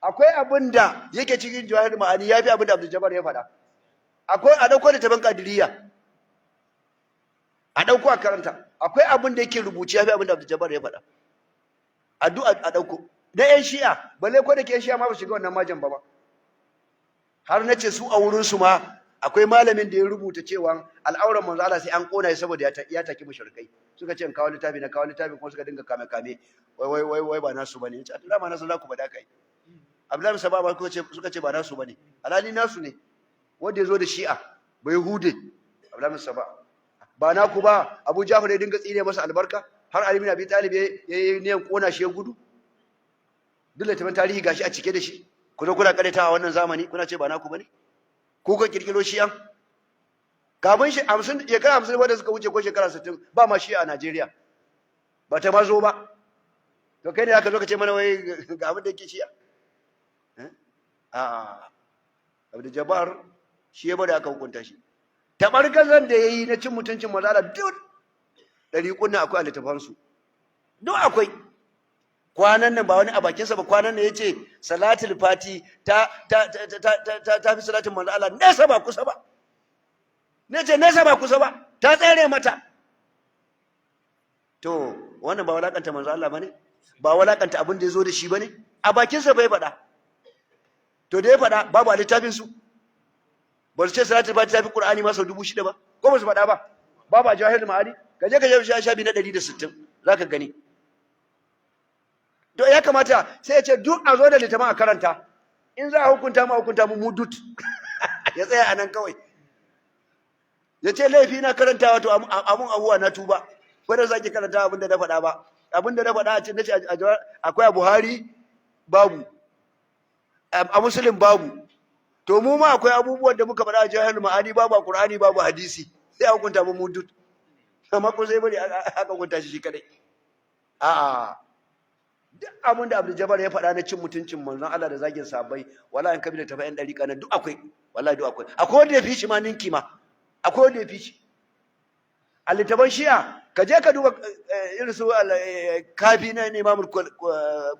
Akwai abin da yake cikin Jawahirul Ma'ani ya fi abin da Abdul Jabbar ya faɗa. Akwai, a ɗauko littafin Qadiriyya, a ɗauko a karanta. Akwai abin da yake rubuce ya fi abin da Abdul Jabbar ya faɗa. Addu'a a ɗauko na yan Shi'a, balle ko da ke yan Shi'a ma ba shiga wannan majan ba. Har na ce su a wurin su ma akwai malamin da ya rubuta cewa al'auran manzo Allah sai an kona shi saboda ya taki mushrikai. Suka ce in kawo littafi, na kawo littafi, kuma suka dinga kame kame, wai wai wai wai ba nasu bane. Ce Allah ma nasu za ku faɗa kai. Abdullahi Sababa kuka ce, suka ce ba nasu bane, alhali nasu ne. Wanda ya zo da Shi'a bai hude Abdullahi Saba ba naku ba. Abu Jafar ya dinga tsine masa albarka har Ali bin Abi Talib ya yi niyan kona shi ya gudu. Duk littafin tarihi gashi a cike da shi. Ku zo kuna karetawa wannan zamani, kuna ce ba naku bane. Ku ka kirkiro Shi'an kafin shi 50, shekara 50 wanda suka wuce ko shekara 60, ba ma Shi'a a Najeriya, ba ta ma zo ba. To kai ne aka zo ka ce mana wai ga abin da yake Shi'a? A'a, Abdul Jabbar shi ya bari aka hukunta shi. Tabargazan da yayi na cin mutuncin mazala, duk ɗariƙun nan akwai a littafansu, duk akwai. Kwanan nan ba wani a bakinsa ba, kwanan nan yace Salatul Fati ta fi salatin manzo Allah nesa ba kusa ba. Nace nesa ba kusa ba, ta tsere mata. To wannan ba walakanta manzo Allah bane? Ba walakanta abin da yazo da shi bane? A bakinsa bai faɗa. To da ya faɗa, babu a littafin su? Ba su ce Salatul Fati ta fi Qur'ani ma sau 6000 ba? Ko ba su faɗa ba? Babu a Jawahirul Ma'ani? Ka je ka je shafi na 160 zaka gani. To ya kamata sai ya ce duk a zo da littafin a karanta, in za a hukunta mu, a hukunta mu mudut. Ya tsaya a nan kawai, ya ce laifi na karantawa, to abun abuwa na tuba, ba da sake karanta abin da na faɗa ba. Abin da na faɗa a ce nace akwai a Buhari, babu a Muslim, babu To mu ma akwai abubuwan da muka faɗa a jahil ma'ani, babu Qur'ani, babu hadisi, sai a hukunta mu duk. Amma ko sai bari aka hukunta shi shi kadai. A'a, duk abin da Abdul Jabbar ya faɗa na cin mutuncin manzon Allah da zagin sahabbai, wallahi in ka bi da tafi yan dariƙa nan duk akwai, wallahi duk akwai. Akwai wanda ya fi shi ma ninki ma, akwai wanda ya fi shi. A littafan Shi'a ka je ka duba irin su Kafi na Imam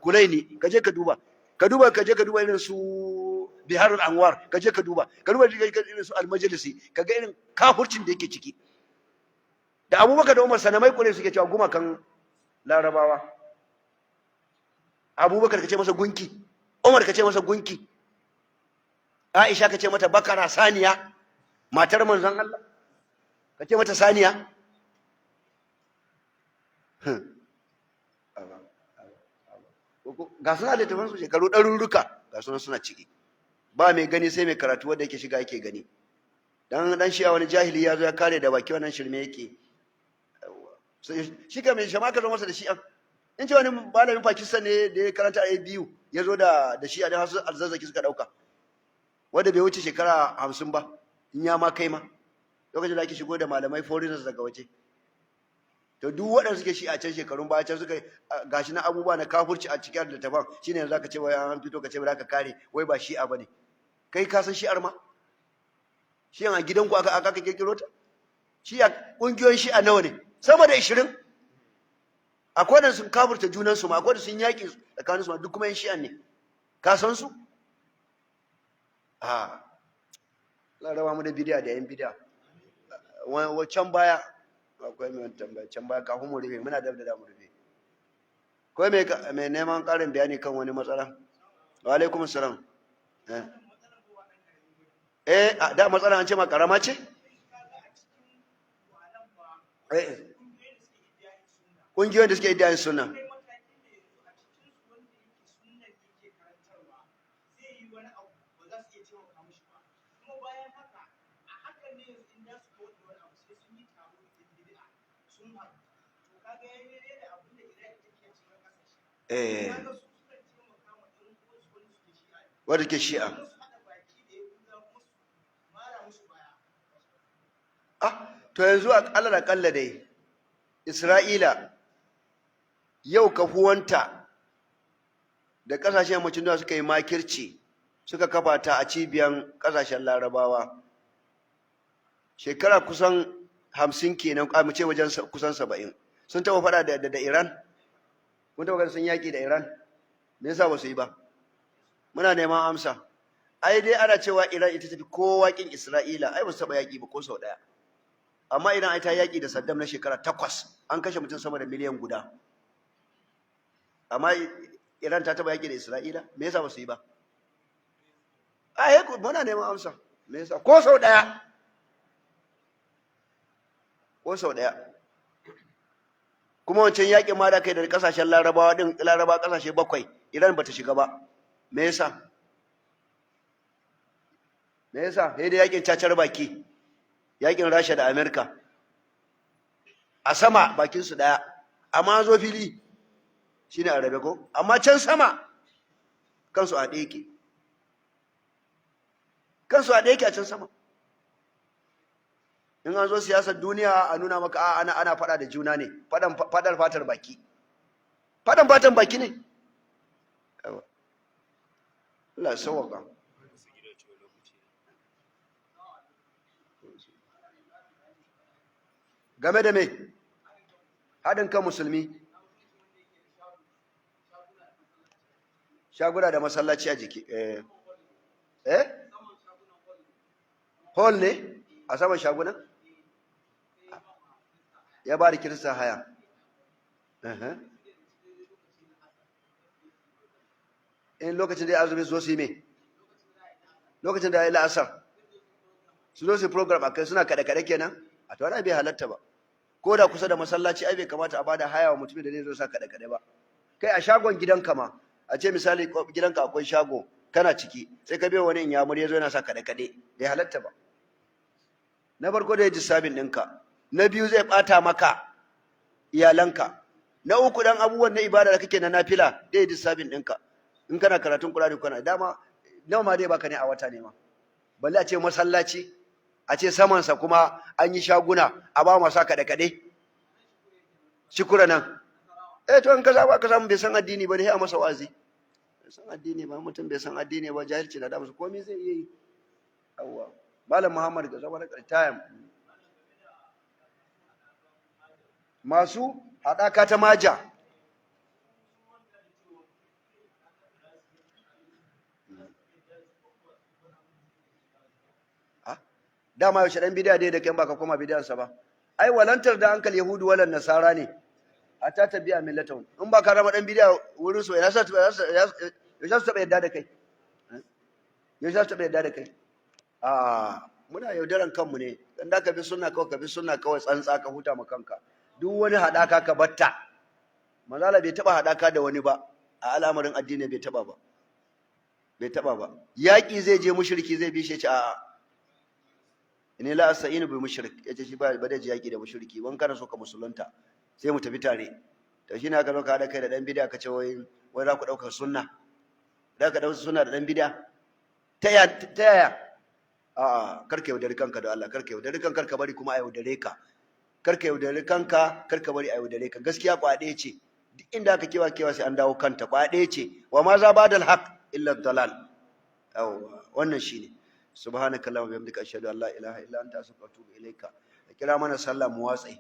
Kulaini, ka je ka duba, ka duba, ka je ka duba irin su Biharul Anwar, ka je ka duba, ka duba irin su Al-Majlisi, ka ga irin kafurcin da yake ciki. Da Abubakar da Umar sanamai kure suke cewa gumakan Larabawa. Abubakar ka ce masa gunki, Umar ka ce masa gunki, Aisha ka ce mata bakara saniya, matar manzon Allah ka ce mata saniya. Ga suna littafin su shekaru ɗarurruka, ga suna suna ciki, ba mai gani sai mai karatu wanda yake shiga yake gani. Dan dan shi wani jahili ya zo ya kare da baki, wannan shirme yake shi. Ka mai shama ka zo masa da shi'a, in ce wani malamin Pakistan ne da ya karanta a biyu ya zo da shi'a da hasu Alzazzaki suka dauka, wanda bai wuce shekara 50 ba in ya ma kai ma, lokacin da ake shigo da malamai foreigners daga waje. To duk waɗanda suke shi a can shekarun baya can suka gashi na abubuwa na kafurci a cikin littafan, shine yanzu zaka ce wai an fito ka ce ba ka kare, wai ba Shi'a bane. Kai ka san Shi'ar ma? Shi'an a gidanku aka kirkiro ta? Shi'a, kungiyoyin Shi'a nawa ne? Sama da 20. Akwai da sun kafurta junan su ma, akwai da sun yaki tsakanin su ma, duk kuma yan Shi'an ne. Ka san su? A Allah raba mu da bidiya da yan bidiya. Wancan baya akwai mai tambaya can baya kafin mu rufe, muna dab da mu rufe. Ko mai neman ƙarin bayani kan wani matsala? Wa alaikum salam. Eh eh, da matsala an ce ma karama ce. Eh, kungiyoyin da suke iddiyayin sunna. Akwai matakin da yanzu a cikin su wanda yake sunnan yake karantarwa zai yi wani abu, ba za su iya taimaka mishi ba. Kuma bayan haka, a hakan ne yanzu in za su kawar da wani abu sai sun yi taro da bid'a sun haɗu. To kaga yayi daidai da abin da Iraki take a cikin ƙasashe. Kaga su sukan taimaka ma ɗan uwansu wanda suke Shi'a ne, wanda ke Shi'a, kuma su haɗa baki da Yahudawa kuma su mara musu baya. Ah, to yanzu a alal akalla dai Isra'ila yau kafuwanta da kasashen yammacin duniya suka yi makirci suka kafa ta a cibiyan kasashen Larabawa, shekara kusan 50 kenan, a mu ce wajen kusan 70, sun taɓa faɗa da Iran? Mun taɓa ganin sun yaƙi da Iran? Me yasa ba su yi ba? Muna neman amsa. Ai dai ana cewa Iran ita tafi kowa ƙin Isra'ila, ai ba su taɓa yaƙi ba ko sau ɗaya. Amma Iran ai ta yaƙi da Saddam na shekara 8, an kashe mutum sama da miliyan 1. Amma Iran ta taɓa yaƙi da Isra'ila? Me yasa ba su yi ba? Ai muna neman amsa, me yasa ko sau ɗaya, ko sau ɗaya? Kuma wancan yaƙin ma da kai da ƙasashen Larabawa din, Laraba ƙasashe bakwai, Iran bata shiga ba. Me yasa? Me yasa? Sai dai yaƙin cacar baki, yaƙin Rasha da Amerika, a sama bakin su ɗaya, amma an zo fili shine a rabe ko, amma can sama kansu a ɗaya yake, kansu a ɗaya yake a can sama. In an zo siyasar duniya a nuna maka a ana faɗa da juna ne, faɗan faɗar fatar baki, faɗan fatan baki ne. Yawa. Allah ya sauwaka. Su gida cewa lokaci. Game da me? Haɗin kan musulmi, shaguna da masallaci a jiki. Eh eh, hall ne a saman shaguna, ya ba da Kirista haya. Ehe. In lokacin da ya azumi su zo su yi me? Lokacin da ya yi la'asar su zo su yi program a kai, suna kaɗe-kaɗe kenan. A to bai halatta ba. Ko da kusa da masallaci, ai bai kamata a bada haya wa mutumin da zai zo sa kaɗe-kaɗe ba. Kai, a shagon gidanka ma, a ce misali gidanka akwai shago kana ciki, sai ka biya wani inyamuri ya zo yana sa kaɗe-kaɗe, bai halatta ba. Na farko da ya ji sabin ɗinka, na biyu zai ɓata maka iyalanka, na uku dan abubuwan na ibada da kake na nafila zai ji sabin ɗinka. In kana karatun Qur'ani, kana dama nawa ma dai baka ne a wata ne ma. Balle a ce masallaci, a ce samansa kuma an yi shaguna a ba masu kaɗe-kaɗe. Shukura nan. Eh to in ka zaba ka samu bai san addini ba ne, sai a masa wa'azi. Bai san addini ba, mutum bai san addini ba, jahilci na da masa komai zai iya yi. Yawwa. Malam Muhammad ga zama da time. Masu haɗaka ta maja. Dama yaushe dan bidiya dai da kai ba ka koma bidiyansa ba. Ai walantar da ankal yahudu walan nasara ne. Hatta tabi'a millatahum. In ba ka rama dan bidiya wurin su, ina sa yaushe su taɓa yadda da kai? Yaushe su taɓa yadda da kai? A muna yaudaran kanmu ne. Dan da ka bi sunna kawai, ka bi sunna kawai tsantsa, ka huta ma kanka. Duk wani haɗaka ka batta. Manzala bai taɓa haɗaka da wani ba a al'amarin addini, bai taɓa ba. Bai taɓa ba. Yaƙi zai je, mushriki zai bi shi, ya ce a'a. Inni la asta'inu bi mushrik, yace shi ba ba zai je yaƙi da mushriki. Wan kana so ka musulunta sai mu tafi tare. To shine aka zo ka haɗa kai da ɗan bid'a, ka ce wai wai za ku ɗauka sunna. Za ka ɗauka sunna da ɗan bid'a? Ta ya ta yaya? A'a, kar ka yaudari kanka da Allah, kar ka yaudari kanka, kar ka bari kuma a yaudare ka. Kar ka yaudari kanka, kar ka bari a yaudare ka. Gaskiya kwaɗe ce. Duk inda aka kewa kewa sai an dawo kanta, kwaɗe ce. Wa ma za badal haq illa dalal. Yawwa, wannan shine. Subhanakallahumma wa bihamdika, ashhadu an la ilaha illa anta, astaghfiruka wa atubu ilaika. Kira mana sallah mu watsi.